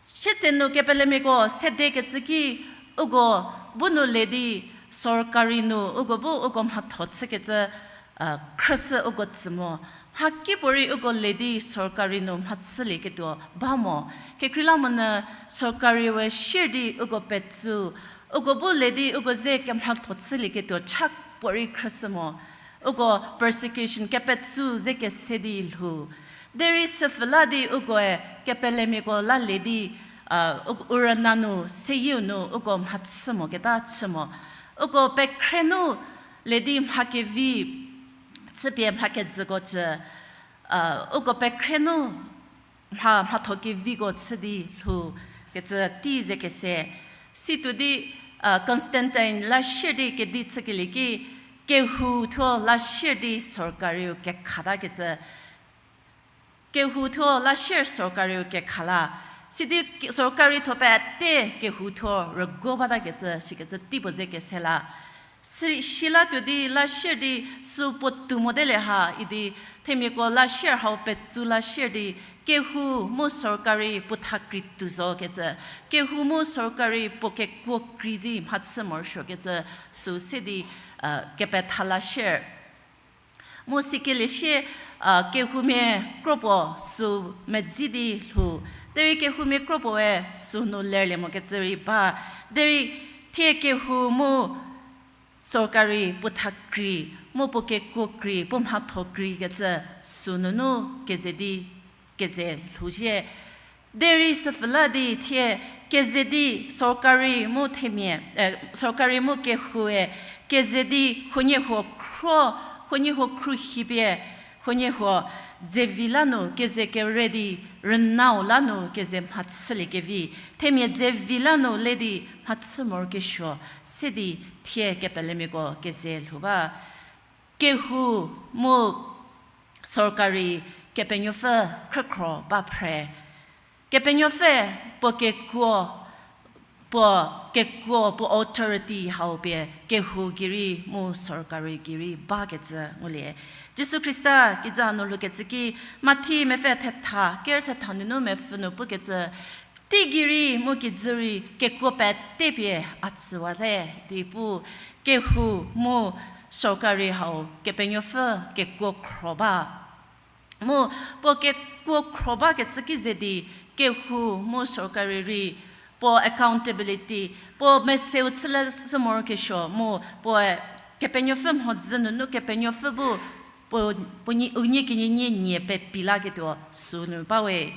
Sietsenu kepelemiako sedekecü ki uko bu nu le di sorkari nu uko bu uko mhatho chükecü, khrüshü uko tsü mo. Mhakipuorei uko le di sorkari nu mhachülieketuo ba mo. Kekreilamonyü sorkari we sier di uko petsü, uko bu le di uko ze kemhatho chülieketuo cha puorei khrüshü mo. Uko persecution kepetsü ze kese di lhou. Derei süpfü la di ukoe kepelemiako la le di, u rüna nu seyieu nu uko mhachü moketa chü mo. Uko pekhre nu le di mha kevi chüpie mha kejüko cü, uko pekhre nu mha, mhatho keviko chü di lhou kecü tei ze kese. Situo di Constantine la sier di kedi chükelie ki, kehou thuo la sier di sorkariu kekhatakecü, kehou thuo la sier sorkariu kekha la, sidi sorkari thuo pete kehou thuo rüguo batakecü sikecü teipuo ze kese la. Si, silatuo di la sier di sü puo tou mote le ha idi, themiako la sier hau petsu la sier di, kehou mu sorkari puo thakrei tou zokecü, kehou mu sorkari puo kekuo krei zi mhachü morosuokecü, sü se di kepetha la sier. Mu sikelie sie, kehoumia kro puo sü medzi di lhou, derei kehoumia kro puoe sünu lerlie mokecü rei ba, derei thie kehou mu sorkari puo thakrei, mu puo kekuo krei, puo mhatho kreikecü sünunu keze di, keze lhou zhie. Derei süpfü la di thie keze di sorkari mu themia, sorkari mu kehoue keze di huoniehuo khro, huoniehuo khruohipie, huoniehuo dzevi la nu keze kere di rünau la nu keze mhachüliekevi, themia dzevi la nu le di mhachü morokesuo, se di thie kepelemiako keze lhou ba. Kehou mu sorkari Kepenuopfü khrükhro ba phre. Kepenuopfü puo kekuo, puo kekuo, puo authority hau pie kehou gei rei mu sorkari gei rei bakecü ngulie. Jisu Khrista kijü nu lhoukecü ki, Mathi mepfü thetha, ker thetha nunu mepfü nu pukecü, teigei rei mu kijü rei kekuo pete pie a tsüwate di pu, kehou mu sorkari hau Kepenuopfü kekuo khro ba. Mu puo kekuo khro bakecü ki ze di kehou mu sorkari rei puo accountability, puo meseu chüle sü morokesuo mu puoe Kepenuopfü mhodzü nunu Kepenuopfü bu puo, puo nie, unie kenie nie nie pepi laketuo sünu bawe.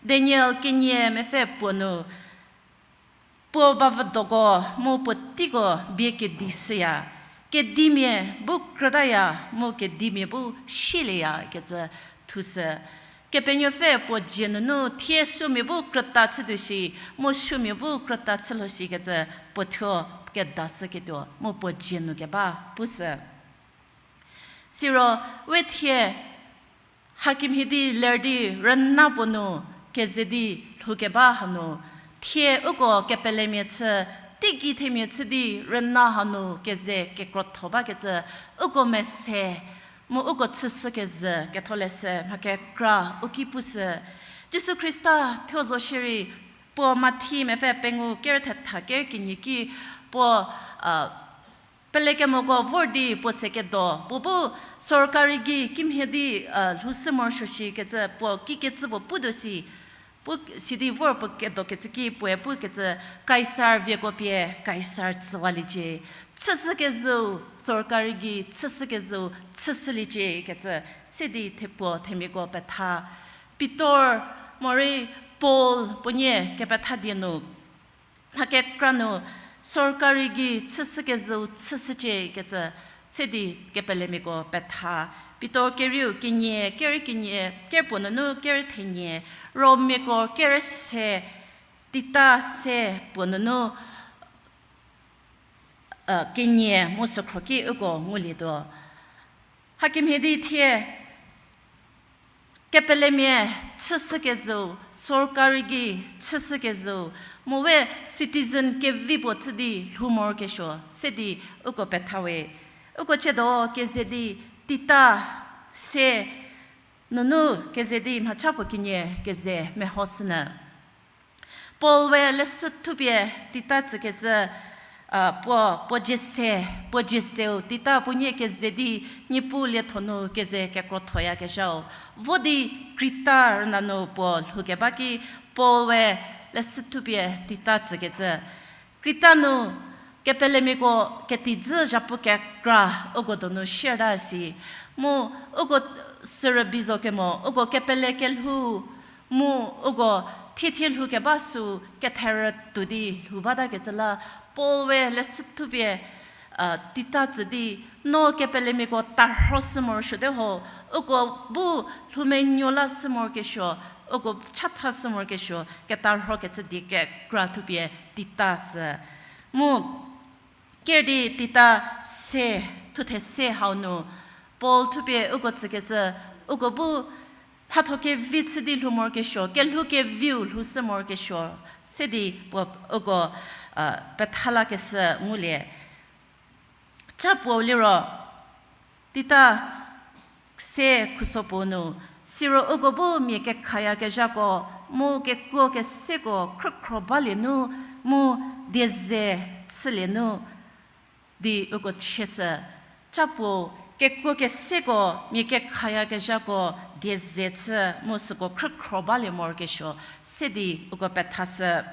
Daniel kenie mepfü puo nu, puo bavüdoko mu puoteiko bie kedi shüya, kedimia bu krütaya mu kedimia bu sielieya kecü thushü. Kepenuopfü puo dzie nunu thie suomia bu krüta chütuo shi, mu suomia bu krüta chülho shikecü puo thuo kedashüketuo mu puo dzie nu keba pushü. Siro we thie hakemhie di ler di rüna puo nu keze di lhoukeba hanu, thie uko kepelemia chü, teigei themia chü di rüna hanu keze kekrotho bakecü, uko mese mu uko chüshükezhü ketholeshü mha kekra u ki pushü. Jisu Khrista thuo zo shierei, puo Mathi mepfü pengou ker thetha ker kenie ki, puo pelekemoko vor di puo sekedo, puo bu sorkari gei kimhie di lhoushü morosuo shikecü puo kikecü puo putuo shi, pu sidi vor puo kedokecü ki puoe pukecü, Kaisar vieko pie Kaisar tsüwaliecie, chüshükezhüu sorkari gei chüshükezhüu chüshüliecie kecü, se di the puo themiako petha. Pitor morei Paul puonie kepetha die nu, mha kekra nu sorkari gei chüshükezhüu chüshücie kecü, se di kepelemiako petha. Pitor kerieu kenie, ker kenie, ker puo nunu ker thenie, Rommiako ker se, Tita se puo nunu kenie mu sükhro ki uko ngulietuo. Hakemhie di thie kepelemia chüshükezhüu, sorkari gei chüshükezhüu, mu we citizen kevi puo chü di lhou morokesuo, se di uko petha we. Uko chiedo keze di Tita se nunu keze di mhacha puo kenie keze mehoshünyü. Paul we leshü thupie Tita tsükecü, puo, puo dzie se, puo dzie seu Tita puonie keze di Niepuu lietho nu keze kekrothoyakezhau. Vo di Krita rüna nu puo lhoukeba ki Paul we leshü thupie Tita tsükecü. Krita nu kepelemiako ketijü zhapu kekra uko donu shierta si. Mu uko sürübei zo kemo, uko kepele kelhou, mu uko thiethie lhoukeba sü ketherü tuo di lhou batakecü la, Paul we leshü thupie Tita tsü di, no kepelemiako tarhoshü morosuote ho, uko bu lhoumenuo lashü morokesuo, uko chathashü morokesuo ketarhokecü die kekra thupie Tita tsü. Mu Kerdi Tita se, thuthe se hau nu, Paul thupie uko tsükecü, uko bu mhatho kevi chü di lhou morokesuo, kelhou keviu lhou shü morokesuo, se di puo uko, petha lakeshü ngulie. Ca puo liro, Tita se khuso puo nu, siro uko bu mia kekhayakezhako, mu kekuo keseko khrükhro balie nu, mu dieze chülie nu, di uko chieshü. Ca puo, kekuo keseko, mia kekhayakezhako, dieze chü, mu süko khrükhro balie morokesuo, se di uko pethashü.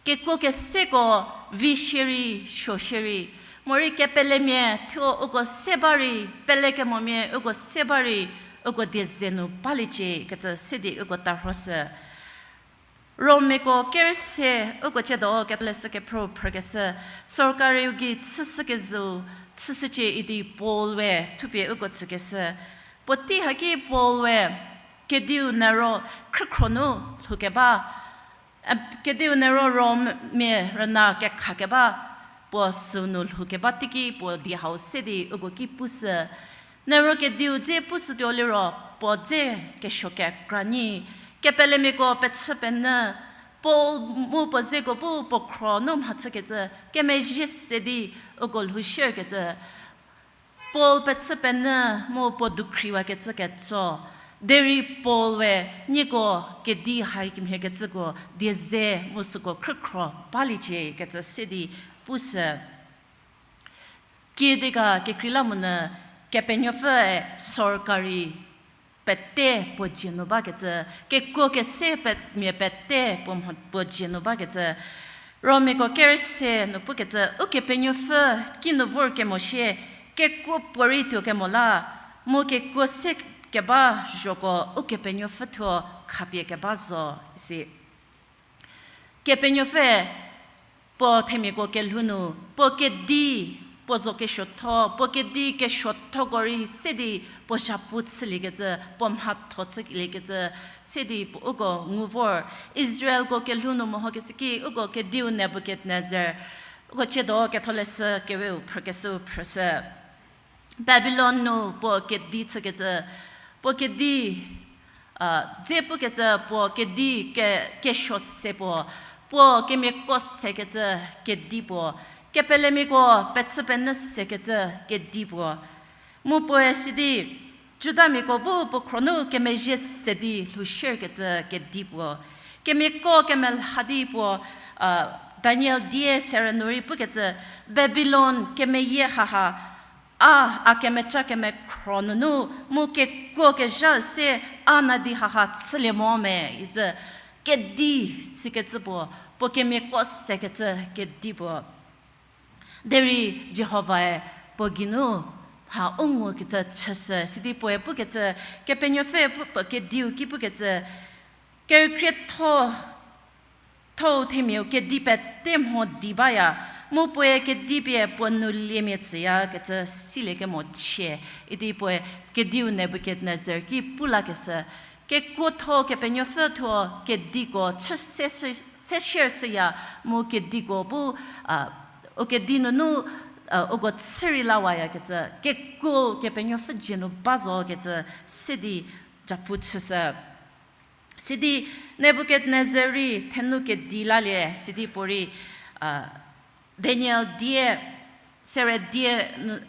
Kekuo keseko vi shierei, suo shierei, morei kepelemia thuo uko se ba rei, pelekemomia uko se ba rei, uko dieze nu baliecie kecü se di uko tarhoshü. Rommiako kerüse, uko ciedo ketholeshü kephrü phrükeshü, sorkariu gei chüshükezhüu chüshücie idi Paul we thupie uko tsükeshü. Puotei haki Paul we kediu Nero khrükhro nu lhoukeba, kediu Nero Rommia rüna kekhakeba, puo süu nu lhoukeba teiki puo die hau se di uko ki pushü. Nero kediu dze pushütuo liro, puo dze kesuo kekra nyi, kepelemiako pechü penyü, Paul mu puo zeko bu puo khro nu mhachükecü kemezhie se di uko lhou shierkecü, Paul pechü penyü mu puo dukhriwakecü ketso, derei Paul we nieko kedi haikemhiekecüko dieze mu süko khrükhro baliecie kecü se di pushü. Kiüdi ga kekreilamonyü Kepenuopfüe sorkari pete puo dzie nu bakecü, kekuo kese pe-, mia pete puo mho-, puo dzie nu bakecü, Rommiako kerüse nu pukecü, Ukepenuopfü kinu vor kemo shie, kekuo puorei tuo kemo la, mu kekuo se keba zhoko Ukepenuopfü thuo khapie keba zo, isi. Kepenuopfü puo themiako kelhou nu, puo kedi, puo zo kesuotho, puo kedi kesuothoko rei se di puo zhapu chüliekecü, puo mhatho chüliekecü, se di puo uko ngu vor. Israelko kelhou nu mehokeshü ki uko kediu Nebukadnezar, uko ciedo ketholeshü keweu phrükeshüu phrüshü. Babilon nu puo kedi chükecü, puo kedi, a, dze pukecü puo kedi ke-, kesuo se puo, puo kemiako sekecü kedi puo, kepelemiako pechü penyü sekecü kedi puo. Mu puoe sidi, Judamiako bu puo khro nu kemezhie se di lhou shierkecü kedi puo. Kemiako kemelha di puo, a, Daniel die serü nu rei pukecü, Babilon kemeyie haha, a, a kemeca kemekhro nunu, mu kekuo kezha se a nadi haha chülie mo me, icü kedi sikecü puo, puo kemiako sekecü kedi puo. Derei Jihovae puo geinu mha u ngukecü chüshü, sidi puoe pukecü, Kepenuopfü pu-, puo kediu ki pukecü, kerükrietho, thou themiau kedi pete mho di baya, mu puoe kedi pie puo nu liemia tsüyakecü silie kemo chie, idi puoe kediu Nebukadnezar ki pu lakeshü, kekuotho Kepenuopfü thuo kediko chü se, se, se share shüya, mu kediko bu, a, u kedi nunu, a, uko chü rei lawayakecü, kekuo Kepenuopfü dzie nu ba zokecü, sidi japu chüshü. Sidi Nebukadnezar rei thenu kedi lalie, sidi puorei, a, Daniel die, sere die nu-,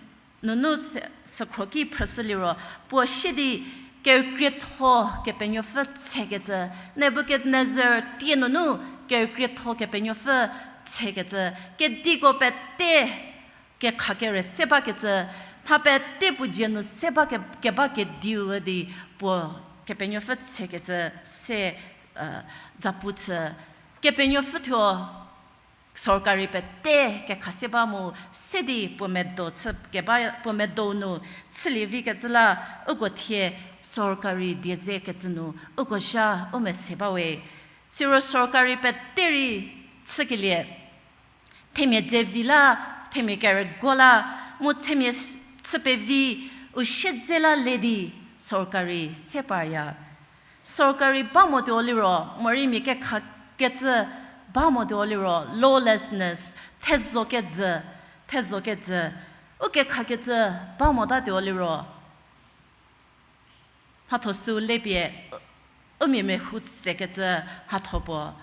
nunu se-, sükhro ki phrüshü liro, puo sie di kerükrietho Kepenuopfü tsekecü, Nebukadnezar tie nunu kerükrietho Kepenuopfü tsekecü, kediko pete kekhakere se bakecü, mha pete puo dzie nu se ba ke-, keba kediu di puo Kepenuopfü tsekecü se, a, zapu chü. Kepenuopfü thuo sorkari pete kekha se ba mu se di puo medo chü keba, puo medo nu chülie vikecü la uko thie sorkari die zekecü nu uko zha u mese bawe. Siro sorkari pete rei chükelie themia dze vi la, themia kerügo la, mu themia s-, chü pevi u siedze la le di sorkari se parya. Sorkari ba motuo liro, morei mia kekhakecü ba motuo liro, lawlessness, thezho kejü, thezho kejü, u kekhakecü ba motatuo liro, mhatho süu lepie, u mia mehou tsekecü mhatho puo.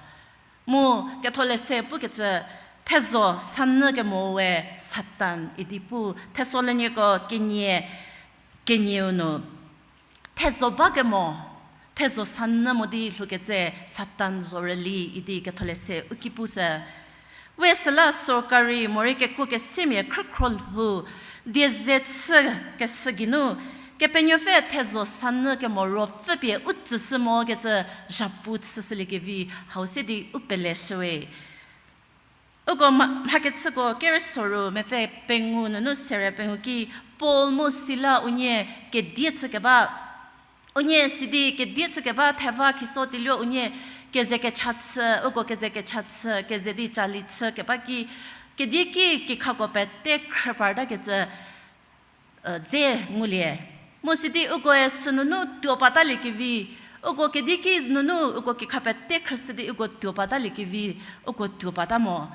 Mu ketholeshü pukecü, thezho sanyü kemo we Satan idi pu, Thessaloniako kenie, kenieu nu. Thezho ba kemo, thezho sanyü mo di lhoukecü Satan zhorüli idi ketholeshü u ki pushü. We süla sorkari morei kekuo kesemia khrükhro lhou, die ze chü keshü geinu, Kepenuopfü thezho sanyü kemo ruopfü pie u tsüshü mokecü zhapu chüshüliekevi hau se di u peleshüwe. Uko mha-, mhakechüko kerüsoru mepfü pengou nunu sere pengou ki Paul mu Sila unie kedie chükeba, unie sidi kedie chükeba theva khiso tiluo unie keze kecha chü, uko keze kecha chü, keze di cali chü keba ki, kedie ki kikhako pete khrüpartakecü, dze ngulie. Mu sidi ukoe sünunu tuo pataliekevi, uko kedie ki nunu uko kikha pete khrüshü di uko tuo pataliekevi, uko tuo pata mo.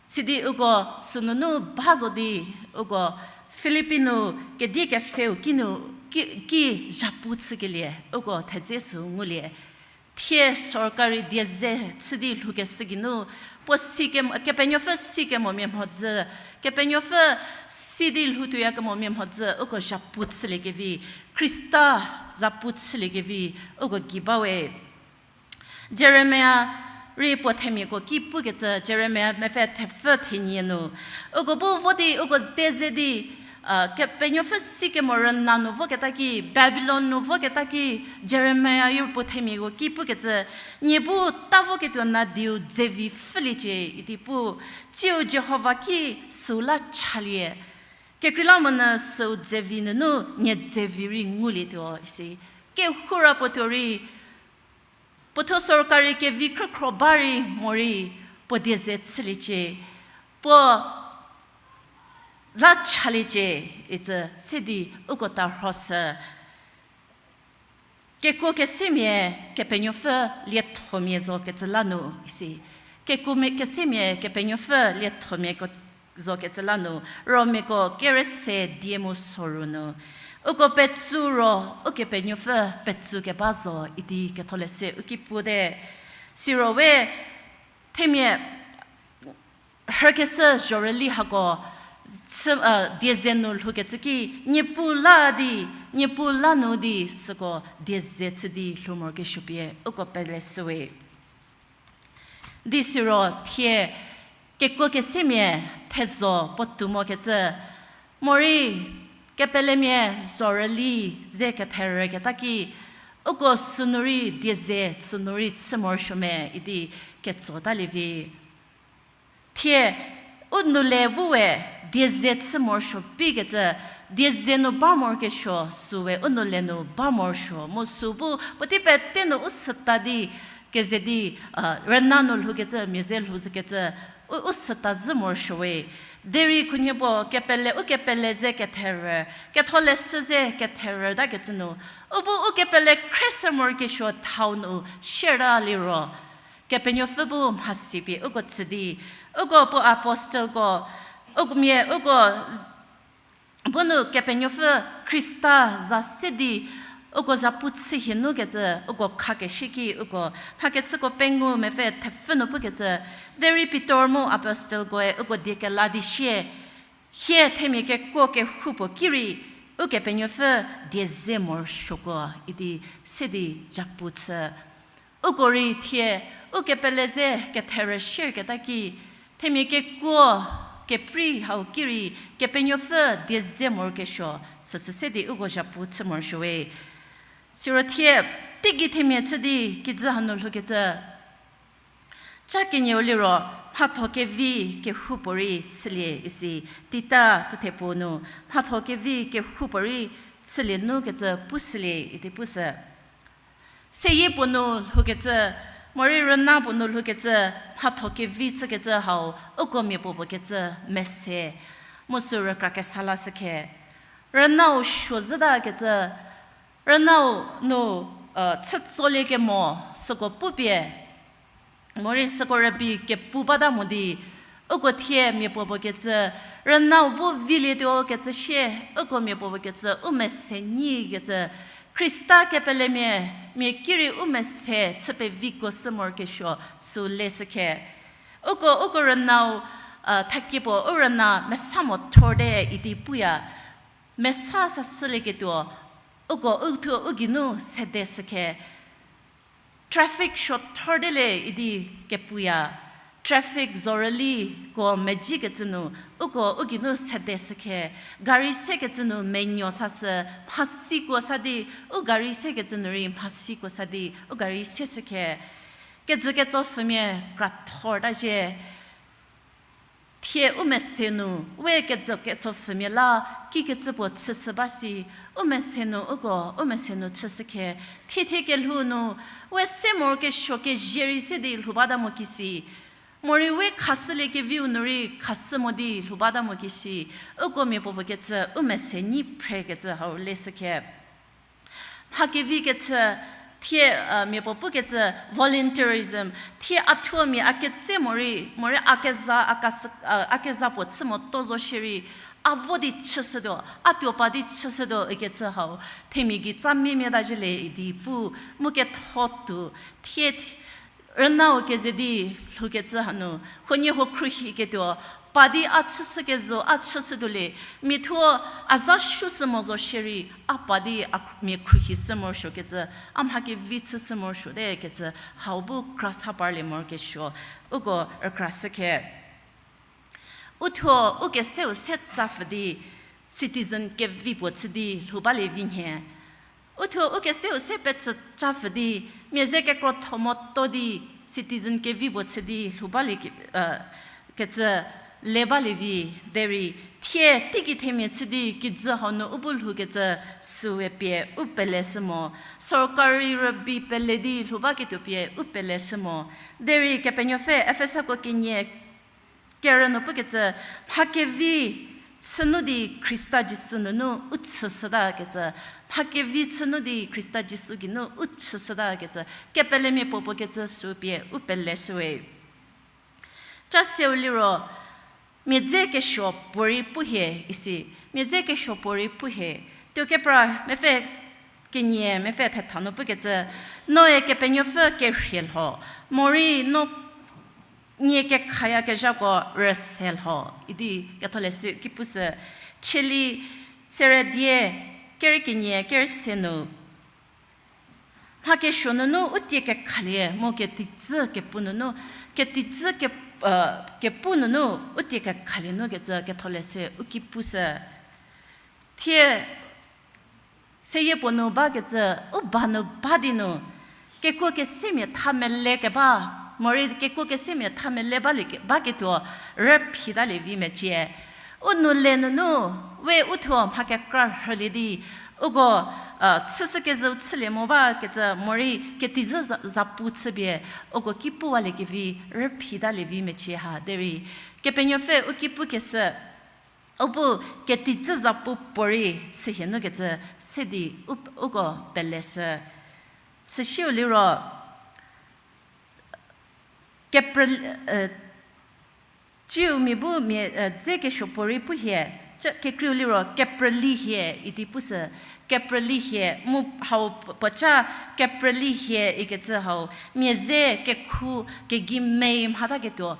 Sidi uko sünunu ba zo di, uko Filipi nu kedie kepfheu kinu ki, ki zhapu chükelie uko thedze sü ngulie. Thie sorkari die ze chü di lhoukeshü geinu, puo si ke-, Kepenuopfü si kemomia mhodzü, Kepenuopfü si di lhoutuoya kemomia mhodzü uko zhapu chüliekevi, Khrista zhapu chüliekevi uko gei bawe. Jeremia rei puo themiako ki pukecü, Jeremia mepfü thepfü thenie nu, uko bu vo di uko teze di, Kepenuopfü si kemo rüna nu voketa ki, Babilon nu voketa ki, Jeremia rei puo themiako ki pukecü, nie bu ta voketuo nadiu dzevi pfhüliecie idi pu, tsiu Jihova ki süu la chalie. Kekreilamonyü süu dzevi nunu nie dzevi rei ngulietuo isi. Kehoura puo tuo rei, puo thuo sorkari kevi khrükhro ba rei morei puo die ze chüliecie, puo la chaliecie, itsü se di uko tarhoshü. Kekuo kesemia Kepenuopfü liethomia zokecü la nu isi. Kekuo kesemia Kepenuopfü liethomia zokecü la nu, Romiako kerüse die mu soru nu, uko petsu ro, Ukepenuopfü petsu keba zo idi ketholeshü u ki pute. Siro we themia rhükeshü zhorüli hako, die ze nu lhoukecü ki, Niepuu la di, Niepuu la nu di süko die ze chü di lhou morokesuo pie uko peleshüwe. Di siro thie kekuo kesemia thezho puotou mokecü, morei kepelemia zhorüli ze ketherüketa ki, uko sünu rei die ze sünu rei chü morosuo me idi ketsotalie vi. Thie u noule bu we die ze chü morosuo bikecü, die ze nu ba morokesuo süu we u noule nu ba morosuo mu süu bu puotei pete nu u süta di keze di, rüna nu lhoukecü, mia ze lhoukecü, u, u süta zhü morosuo we. Derei khunhie puo kepele, ukepele ze ketherü, ketholeshü ze ketherütakecü nu, u bu ukepele khrieshü morokesuo thau nu sierta liro, Kepenuopfü bu mhasi pie uko tsü di, uko puo apostleko, uko mia, uko bu nu Kepenuopfü Khrista za se di, uko zhapu chü hie nukecü, uko khakeshü ki, uko mhakechüko pengou mepfü thepfü nu pukecü, derei Pitor mu apostlkoe uko die kela di sie, hie themia kekuo kehoupuo ki rei, Ukepenuopfü die ze morosuoko idi se di zhapu chü. Uko rei thie, ukepele ze ketherü sierketa ki, themia kekuo keprei hau ki rei, Kepenuopfü die ze morokesuo, süsü se di uko zhapu chü morosuowe. Siro thie, teigei themia chü di kijü hanu lhoukecü, ca kenieu liro, mhatho kevi kehoupuorei chülie isi, Tita thuthe puo nu, mhatho kevi kehoupuorei chülie nukecü pushülie idi pushü. Seyie puo nu lhoukecü, morei rüna puo nu lhoukecü, mhatho kevi chükecü hau, uko mia puo puo kecü mese, mu sü rükra kesa lashükhe. Rünau suo zhütakecü, rünau nu, chütsolie kemo, süko pupie, Morei süko rübei kepu bata mo di, uko thie mia puopuo kecü, rünau bu vilietuo kecü shie, uko mia puopuo kecü, u mese nyi kecü, Khrista kepelemia, mia ki rei u mese chü peviko sü morokesuo, sü leshükhe. Uko, uko rünau, a, thakie puo, u rüna mesa mo thorte idi puya, mesa sashülieketuo, uko u thuo u geinu sede shükhe. Traffic suo thorte le idi kepuya, traffic zorüliko mejikecü nu, uko u geinu sede shükhe, gari sekecü nu menuo sashü, mhasiko sa di, u gari sekecü nu rei mhasiko sa di, u gari se shükhe, kejü ketsopfhümia kra thorta zhie. Thie u mese nu, we kejü ketsopfhümia la, kikecü puo chüshü ba si, u mese nu uko, u mese nu chüshükhe, thie thie kelhou nu, we se morokesuo kezie rei se di lhou bata mo kisi. Morei we khashüliekeviu nu rei khashü mo di lhou bata mo kisi. Uko mia puopuo kecü, u mese nyi phrekecü hau leshükhe. Mha kevi kecü, thie, a, mia puo pukecü volunteerism, thie a thuo mia a ketse morei, morei a keza, a kasü, a, a keza puo chü motuo zo shierei, a vo di chüshütuo, a tuo pa di chüshütuo ikecü hau, themia gei tsa miemieta zhie le idi pu, mu ketho tuo, thie, rünau keze di lhoukecü hanu, huoniehuo khruohiketuo, pa di a chüshükezo, a chüshütuo le, mia thuo a za shushü mo zo shierei, a pa di a khru-, mia khruohishü morosuokecü, a mha kevi chüshü morosuote kecü, hau bu kra sa parlie morokesuo, uko rükrashükhe. U thuo u keseu se tsapfü di citizen kevi puo chü di lhou balie vi nhie. U thuo u keseu se pecü tsapfü di mia ze kekrotho motuo di citizen kevi puo chü di lhou balie ke-, kecü le balie vi derei thie teiki themia chü di kijü hau nu u bu lhoukecü süe pie u peleshü mo. Sorkari rübei pele di lhou baketuo pie u peleshü mo. Derei Kepenuopfü Efesako kenie kerü nu pukecü, mha kevi chünu di Khrista Jisu nunu u chüshütakecü, mha kevi chünu di Khrista Jisu geinu u chüshütakecü, kepelemia puopuo kecü sü pie u peleshüwe. Ca seu liro, mia dze kesuo puorei pu hie isi, mia dze kesuo puorei pu hie, tuo kepra mepfü kenie mepfü thetha nu pukecü, noe Kepenuopfü kerhie lho, morei no nie kekhayakezhako rüse lho, idi ketholeshü ki pushü, Cheli seredie, kerü kenie, kerü se nu. Mha kesuo nunu u tie kekhalie, mu ketijü kepu nunu, ketijü ke-, kepu nunu u tie kekhalie nu kecü ketholeshü u ki pushü. Thie seyie puo nu bakecü, u ba nu ba di nu, kekuo kesemia tha mele keba, morei kekuo kesemia tha mele balie ke-, baketuo, rüphitalie vi mecie. U nu le nunu, we u thuo mha kekra rhülie di, uko, chüshükezhü chülie mo bakecü, morei ketijü za-, zapu chüpie, uko ki puwaliekevi, rüphitalie vi mecie ha derei. Kepenuopfü u ki pukeshü, u bu ketijü zapu puorei chühie nu kecü se di u-, uko peleshü. Süsiu liro, kepr-, ciu mia bu mia, dze kesuo puorei pu hie, ca-, kekreiu liro keprüli hie idi pushü, keprüli hie, mu hau p-, puoca keprüli hie ikecü hau, mia ze kekhu kegei mei mhataketuo,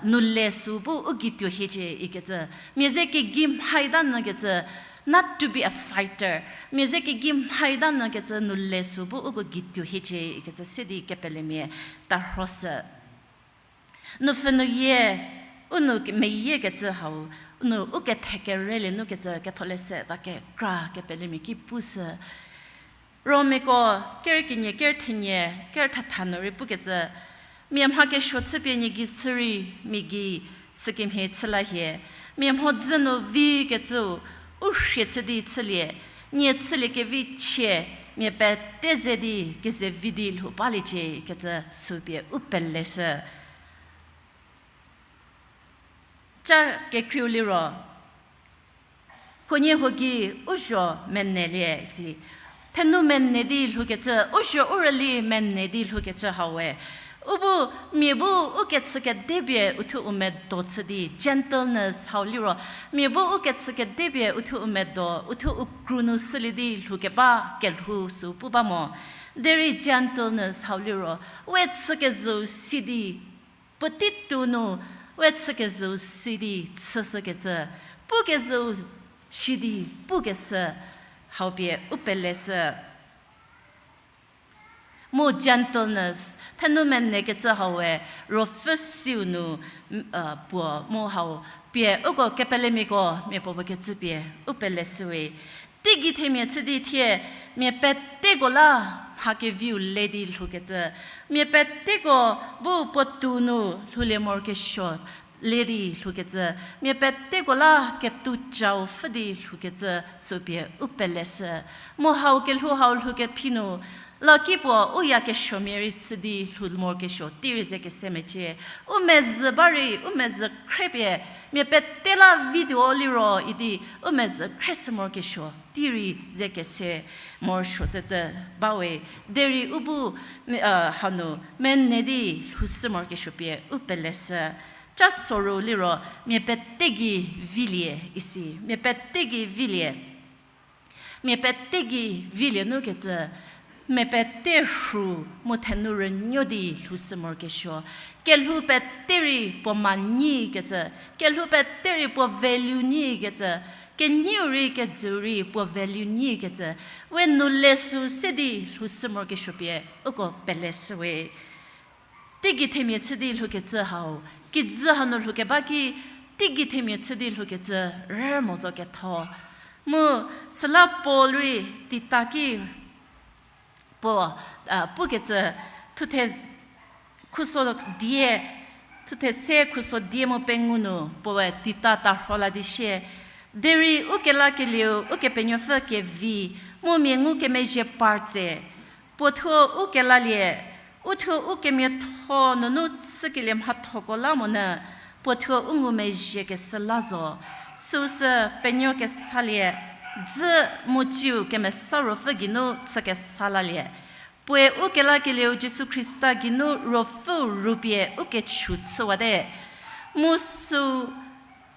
nu le sü bu u gei tuo hiecie ikecü, mia ze kegei mhaita nyü kecü, not to be a fighter, mia ze kegei mhaita nyü kecü nu le sü bu uko gei tuo hiecie ikecü se di kepelemia tarhoshü. Nupfhü nu yie, u nu ke-, meyiekecü hau, u nu u kethekerelie nu kecü ketholeshü ta kekra kepelemia ki pushü. Romako, kerü kenie, kerü thenie, kerü thetha nu rei pukecü, mia mha kesuo chüpie nie gei chü rei, mia gei sükemhie chü la hie, mia mhodzü nu vikecüu, u rhie chü di chülie, nie chüliekevi chie, mia pete ze di kezevi di lhou baliecie kecü sü pie u peleshü. Ca kekreiu liro, huoniehuo gei u zuo menelie tsi. Thenu mene di lhoukecü, u zuo u rüli mene di lhoukecü hau we. U bu, mia bu u kechü kedepie uthuo u medo chü di, gentleness hau liro, mia bu u kechü kedepie uthuo u medo, uthuo u kru nu sülie di lhoukeba kelhou sü pu ba mo. Derei gentleness hau liro, we chükezhüu si di, puotei tuo nu, we chükezhüu si di chüshükecü, pukezhüu si di pukeshü, hau pie u peleshü. Mu gentleness, thenou menekecü hau we, ruopfü siu nu, puo mu hau pie uko kepelemiako mia puopuo kecü pie u peleshüwe. Teigei themia chü di thie, mia peteko la mha keviu le di lhoukecü, mia peteko bu puotou nu lhoulie morokesuo le di lhoukecü, mia peteko la ketuo chau pfhü di lhoukecü sü pie u peleshü. Mu hau kelhou hau lhoukephi nu, la ki puo u yakesuomia rei chü di lhou morokesuo tei rei ze kese mecie. U mezhü ba rei, u mezhü khriepie, mia pete la video liro idi, u mezhü khrieshü morokesuo tei rei ze kese morosuo tsütsü bawe. Derei u bu, hanu mene di lhoushü morokesuo pie u peleshü. Ca soru liro, mia pete gei vilie isi, mia pete gei vilie. Mia pete gei vilie nukecü, mia pete rhu mu thenou rünuo di lhoushü morokesuo. Kelhou pete rei puo ma nyikecü, kelhou pete rei puo value nyikecü, kenyiu rei kejüu rei puo value nyikecü, we nu le sü se di lhoushü morokesuo pie uko peleshüwe. Teigei themia chü di lhoukecü hau, kijü hanu lhoukeba ki, teigei themia chü di lhoukecü rü mo zo ketho. Mu süla Paul rei Tita ki puo, pukecü thuthe khuso die, thuthe se khuso die mu pengou nu puoe Tita tarho la di sie, derei ukelakelieu Ukepenuopfü kevi, mu mia ngukemezhie par tse, puo thuo u kelalie, u thuo u kemiatho nunu chükelie mhathoko la monyü, puo thuo u ngumezhiekeshü la zo. Süusü penuo kesalie, dzü mu ciu Kemesa Ruopfü geinu chükesa lalie. Puoe ukelakelieu Jisu Khrista geinu Ruopfüu rupie u kechu chüwate. Mu süu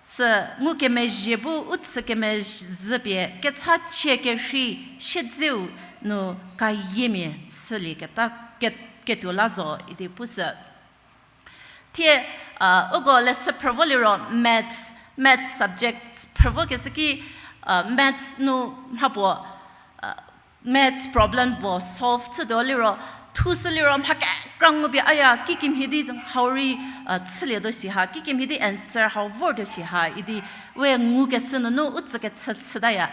sü ngukemezhie bu u chükemezhü pie kechachie kerhei siedzeu nu kayiemia chülieketa ke-, ketuo la zo idi pushü. Thie, uko leshü phrü vo liro maths, maths subject phrü vokeshü ki, maths nu mha puo, maths problem puo solve chütuo liro, thushü liro mha kekra ngupie aya, kikemhie di hau rei, chülietuo shi ha, kikemhie di answer hau vortuo shi ha idi, we ngukeshü nunu u tsükechü chütaya.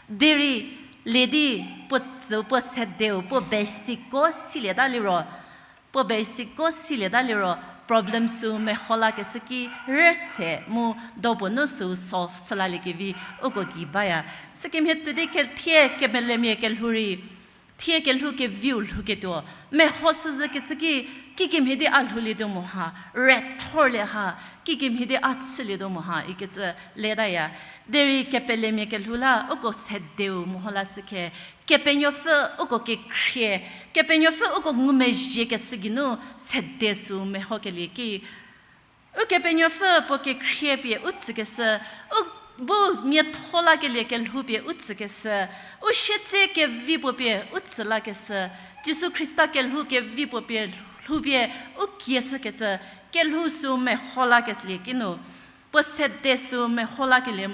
Derei lie di puo tsü puo sedeu puo basicko silieta liro, puo basicko silieta liro problem sü meho lakeshü ki rüse mu dopuo nu sü solve chülaliekevi uko gei baya. Sükemhie tuo di ke-, thie kemelemia kelhou rei, thie kelhou keviu lhouketuo, meho shüzhükecü ki, kikemhie di a lhoulietuo mo ha, rethorlie ha, kikemhie di a chülietuo mo ha ikecü letaya. Derei kepelemia kelhou la uko sedeu meho lashükhe, Kepenuopfü uko kekhrie, Kepenuopfü uko ngumezhiekeshü geinu sede sü mehokelie ki, Ukepenuopfü puo kekhrie pie u tsükeshü, u bu miatho lakelie kelhou pie u tsükeshü, u sietse kevi puo pie u tsü lakeshü, Jisu Khrista kelhou kevi puo pie lhoupie u kieshükecü, kelhou sü meho lakelie kinu, puo sede sü meho lakelie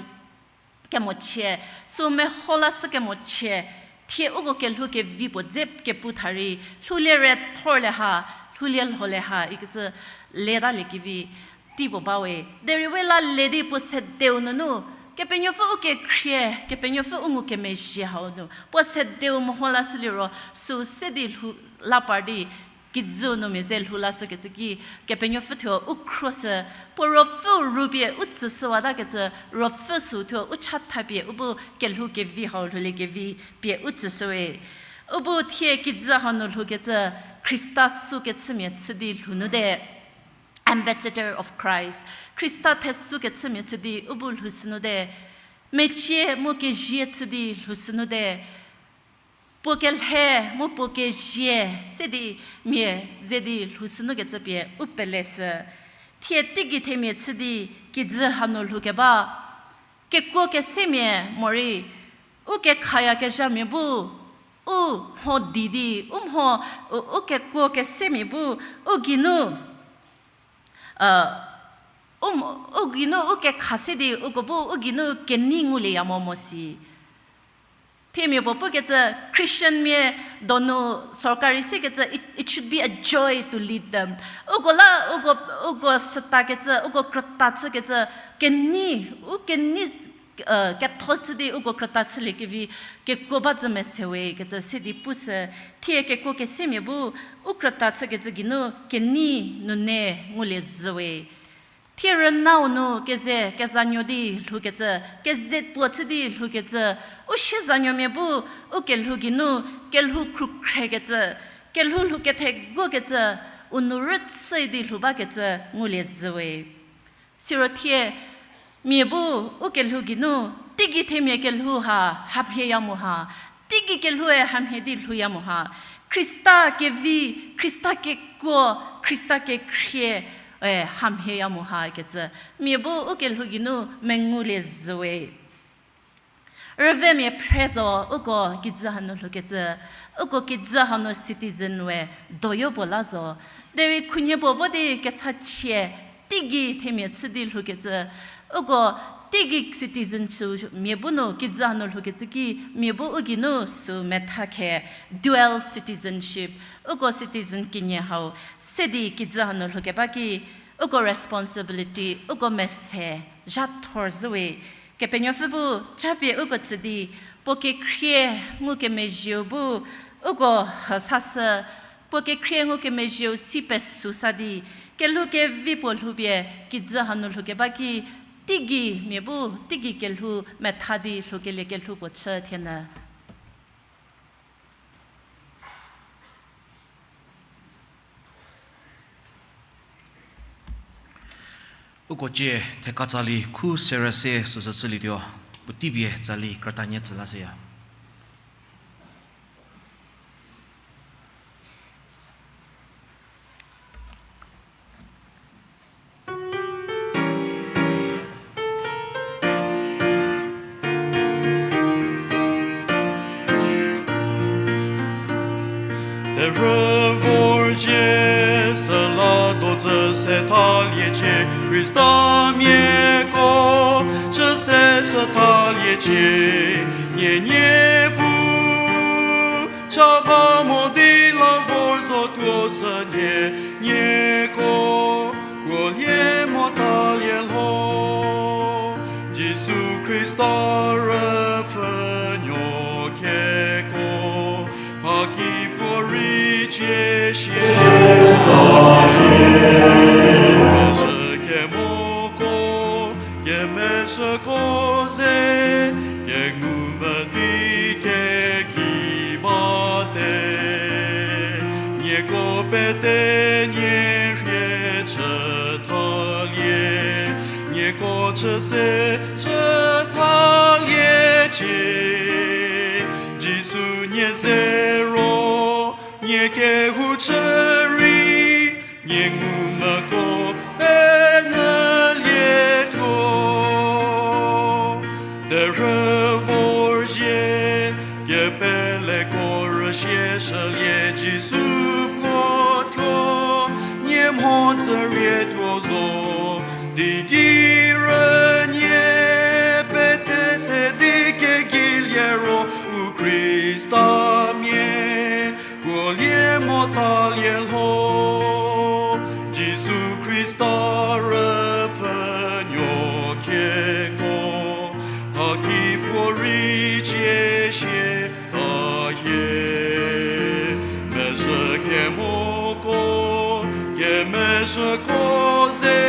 kemochie, sü meho lashü kemochie, thie uko kelhou kevi puo dze kepu tha rei, lhoulie rethorlie ha, lhoulie lholie ha ikecü letaliekevi tei puo bawe. Derei we la le di puo sedeu nunu, Kepenuopfü u kekhrie, Kepenuopfü u ngukemezhie hau nu puo sedeu meho lashü liro, sü se di lhou la par di, kijüu nu mia ze lhou lashükecü ki, Kepenuopfü thuo u khruoshü, puo ruopfüu rupie u tsüshüwatakecü, ruopfü sü thuo u chathapie u bu kelhou kevi hau lhouliekevi pie u tsüshüwe. U bu thie kijü hanu lhoukecü, Khrista sükechümia chü di lhou nu te. Ambassador of Christ. Khrista thesükechümia chü di u bu lhoushü nu te. Mecie mu kezie chü di lhoushü nu te. Puo kelhe mu puo kezie se di mia ze di lhoushü nu kecü pie u pele sü. Thie teigei themia chü di kijü hanu lhoukeba, kekuo kesemia morei, u kekhayakezhamia bu, u mho di di, u mho, u, u kekuo kesemia bu, u geinu, u, u geinu u kekha se di, uko bu u geinu kenei ngulieya mo mo si. Themia puo pukecü, Christian mia donu sorkari sekecü, it, it should be a joy to lead them. Uko la, uko, uko sütakecü, uko krüta chükecü, kenei, u kenei, ketho chü di uko krüta chüliekevi, kekuo ba zü mese we kecü se di pusü, thie kekuo kesemia bu, u krüta chükecü geinu, kenei nunu ngulie zhü we. Thie rünau nu keze kezanuo di lhoukecü, keze puo chü di lhoukecü, u siezanuomia bu, u kelhou geinu, kelhou khrukhrekecü, kelhou lhou kethegokecü, u nou rüchü di lhou bakecü ngulie zhü we. Siro thie, mia bu u kelhou geinu, teigei themia kelhou ha, hamhieya mo ha, teigei kelhoue hamhie di lhouya mo ha, Khrista kevi, Khrista kekuo, Khrista kekhrie, e, hamhieya mo ha kecü, mia bu u kelhou geinu mengulie zhü we. Rüvemia phre zo uko kijü hanu lhoukecü, uko kijü hanu citizen we doyo puo la zo. Derei khunhie puo vo di kechachie teigei themia chü di lhoukecü, uko teigei citizen sü mia bu nu kijü hanu lhoukecü ki mia bu u geinu sü metha khe dual citizenship, uko citizen kenie hau se di kijü hanu lhoukeba ki, uko responsibility, uko mese, zha thor zhü we. Kepenuopfü bu, chapie uko tsü di, puo kekhrie ngukemezhieu bu, uko hü sashü, puo kekhrie ngukemezhieu si pesü sa di, kelhou kevi puo lhoupie, kijü hanu lhoukeba ki, teigei mia bu, teigei kelhou metha di lhoukelie kelhou puo chü thienyü. Uko cie theka tsali khu serü se süsü chülietuo, puotei pie tsali krütanie tsü lashüya. Terhü vor zie süla do tsü se thaliecie, Khristamiako chü se chü thaliecie, nie nie pu cha ba mo di la vor zotuo sü nie nieko kuolie mo talie lho. Jisu Khrista rüpfhünuo keko, mha ki puorei cie sie mezhü kemoko, kemezhüko ze, kengu medi kegei bate. Nieko pete nie rhie chü thalie, nieko chü se chü thaliecie. Jisu nie ze ro, nie kehou chü rei, nie ngumvüko penyülietuo. Terhü vor zie, kepeleko rüsie shülie Jisu puo thuo, nie mhodzü rietuo zo, di ki rünie pete se di kegilie ro u Khristamia kuolie mo talie lho. Jisu Khrista rüpfhünuo keko, mha ki puorei cie sie tahie. Mezhü kemoko, kemezhüko ze,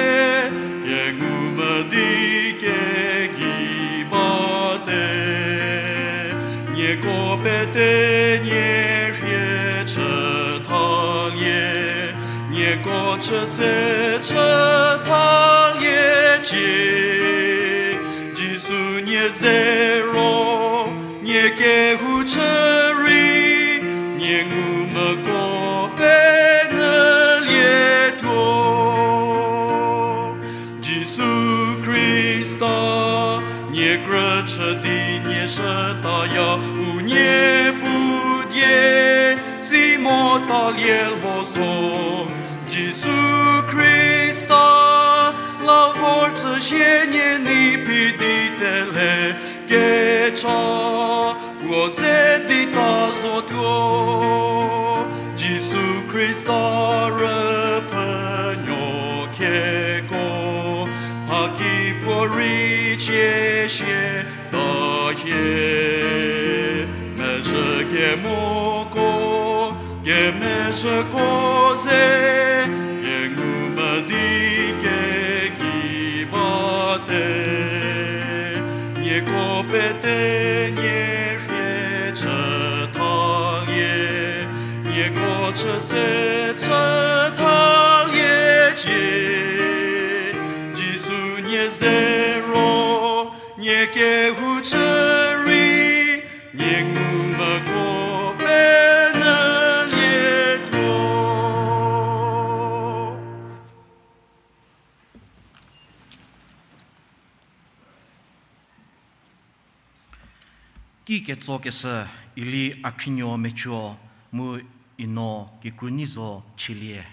kengu medi kegei bate. Nieko pete nie rhie chü thalie, nieko chü se chü thaliecie. Jisu nie ze ro, nie kehou chü rei, Taya unie pudie, tsi mo talie lho zo, Jisu Khrista, la vor tsüshie nie ni phi di tele, kecha, puo ze di ta zotuo, Jisu Khrista rüpfhünuo khieko, haki puo rei cie shie, tahie, mezhü kemoko, kemezhüko ze, kengu medi keki bate. Nieko pete nie rhie chü thalie, nieko chü se chü thaliecie. Jisu nie ze ro, nie kehou chü rei, nie ngumvüko penyülietuo. Ki ketsokeshü, Eli Akhrinuo Mechuo mu Ino Kikru Neizo Chülie.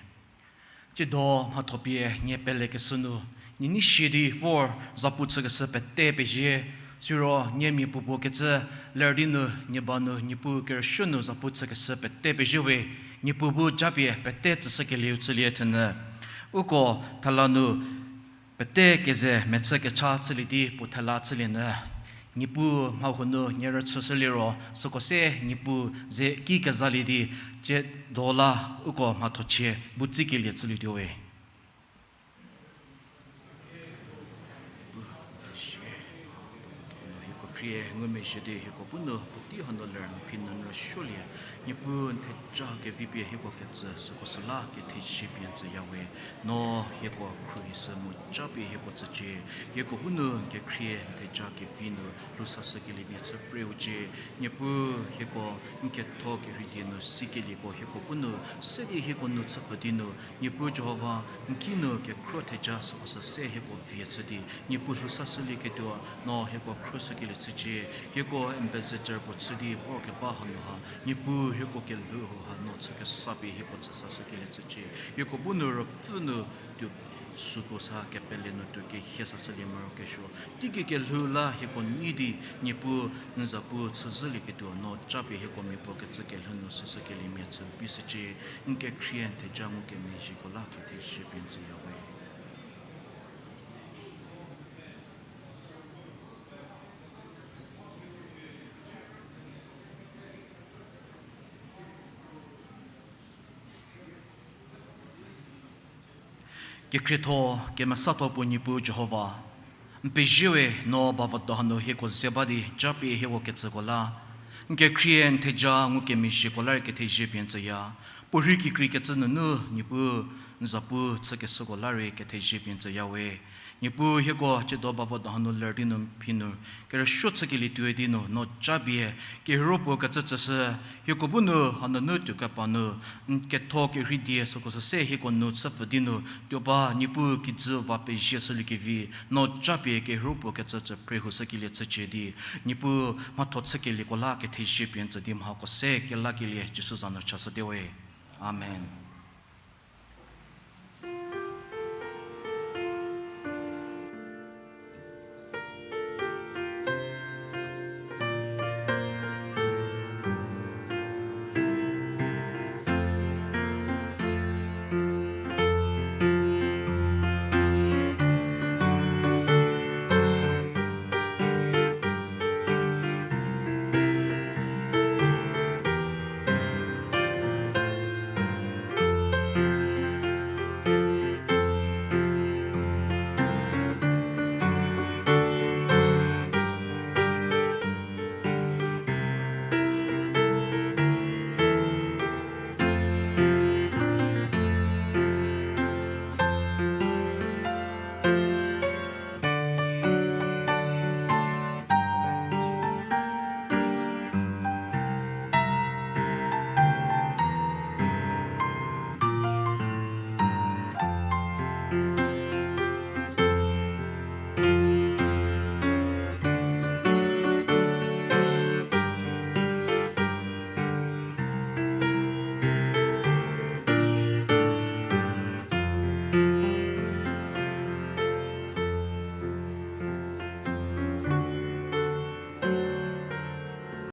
Tsiedo mhathopie nie pelekeshü nu, nie nei sie di vor zapu chükeshü pete pezie, siro nie mia puopuo kecü ler di nu, nie ba nu, Niepuu kerüsuo nu zapu chükeshü pete pezie we, Niepuu bu japie pete tsüshükelieu chülie thenyü. Uko thela nu, pete keze mechü kecha chülie di puo thela chülie nyü. Niepuu mha huo nu nie rüchüshü liro, süko se Niepuu ze ki kezalie di, tsiedo la uko mhathochie bu tsikelie chülietuo we. Hieko khrie ngumezhie di hieko bu nu puotei hanu ler n phi nu n rüsuolie, Niepuu n theja kevi pie hieko ketsü süko süla kethezie pie n tsüya we. No hieko khruohishü mu japie hieko tsücie. Hieko bu nu n kekhrie n theja kevi nu lhousashükeliemia chü prehoucie. Niepuu hieko n ketho kerhei die nu sikelieko hieko bu nu se di hieko nu chüpfü di nu, Niepuu Jihova, n ki nu kekhruo theja süko sü se hieko vie chü di, Niepuu lhousashülieketuo no hieko khruoshükelie chücie. Hieko ambassador puo chü di vorkeba hanu ha, Niepuu hieko kelhou hau ha no chü kesa pie hieko tsüsashükelie chücie. Hieko bu nu rüpfü nu tuo süko sa kepele nu tuo kehie sashülie morokesuo. Teigei kelhou la hieko nei di, Niepuu n zapu chüzhülieketuo no japie hieko miapuo kecü kelhou nu süshükeliemia chü pishücie. N kekhrie n theja ngukemezhieko la kethezie pie n tsüya we. Kekhrietho, kemesatho puo Niepuu Jihova, n pezie we no bavüdo hanu hieko ze ba di japie hieko kecüko la, n kekhrie n theja ngukemezhieko la rei kethezie pie n tsüya. Puorhi kikreikecü nunu Niepuu n zapu chükeshüko la rei kethezie pie n tsüya we. Niepuu hieko tsiedo bavüdo hanu ler di nu n phi nu kerüsuo chükelie tuoi di nu no japie kehiro puo kecü tsüshü, hieko bu nu hanunu tuo kepa nu n ketho kerhei die süko sü se hieko nu chüpfü di nu tuo ba Niepuu kijü va pezie shüliekevi no japie kehiro puo kecü tsü prehoushükelie chücie di, Niepuu mhatho chükelieko la kethezie pie n tsü di mhako se kelakelie Jisu za nu chashüte we. Amen.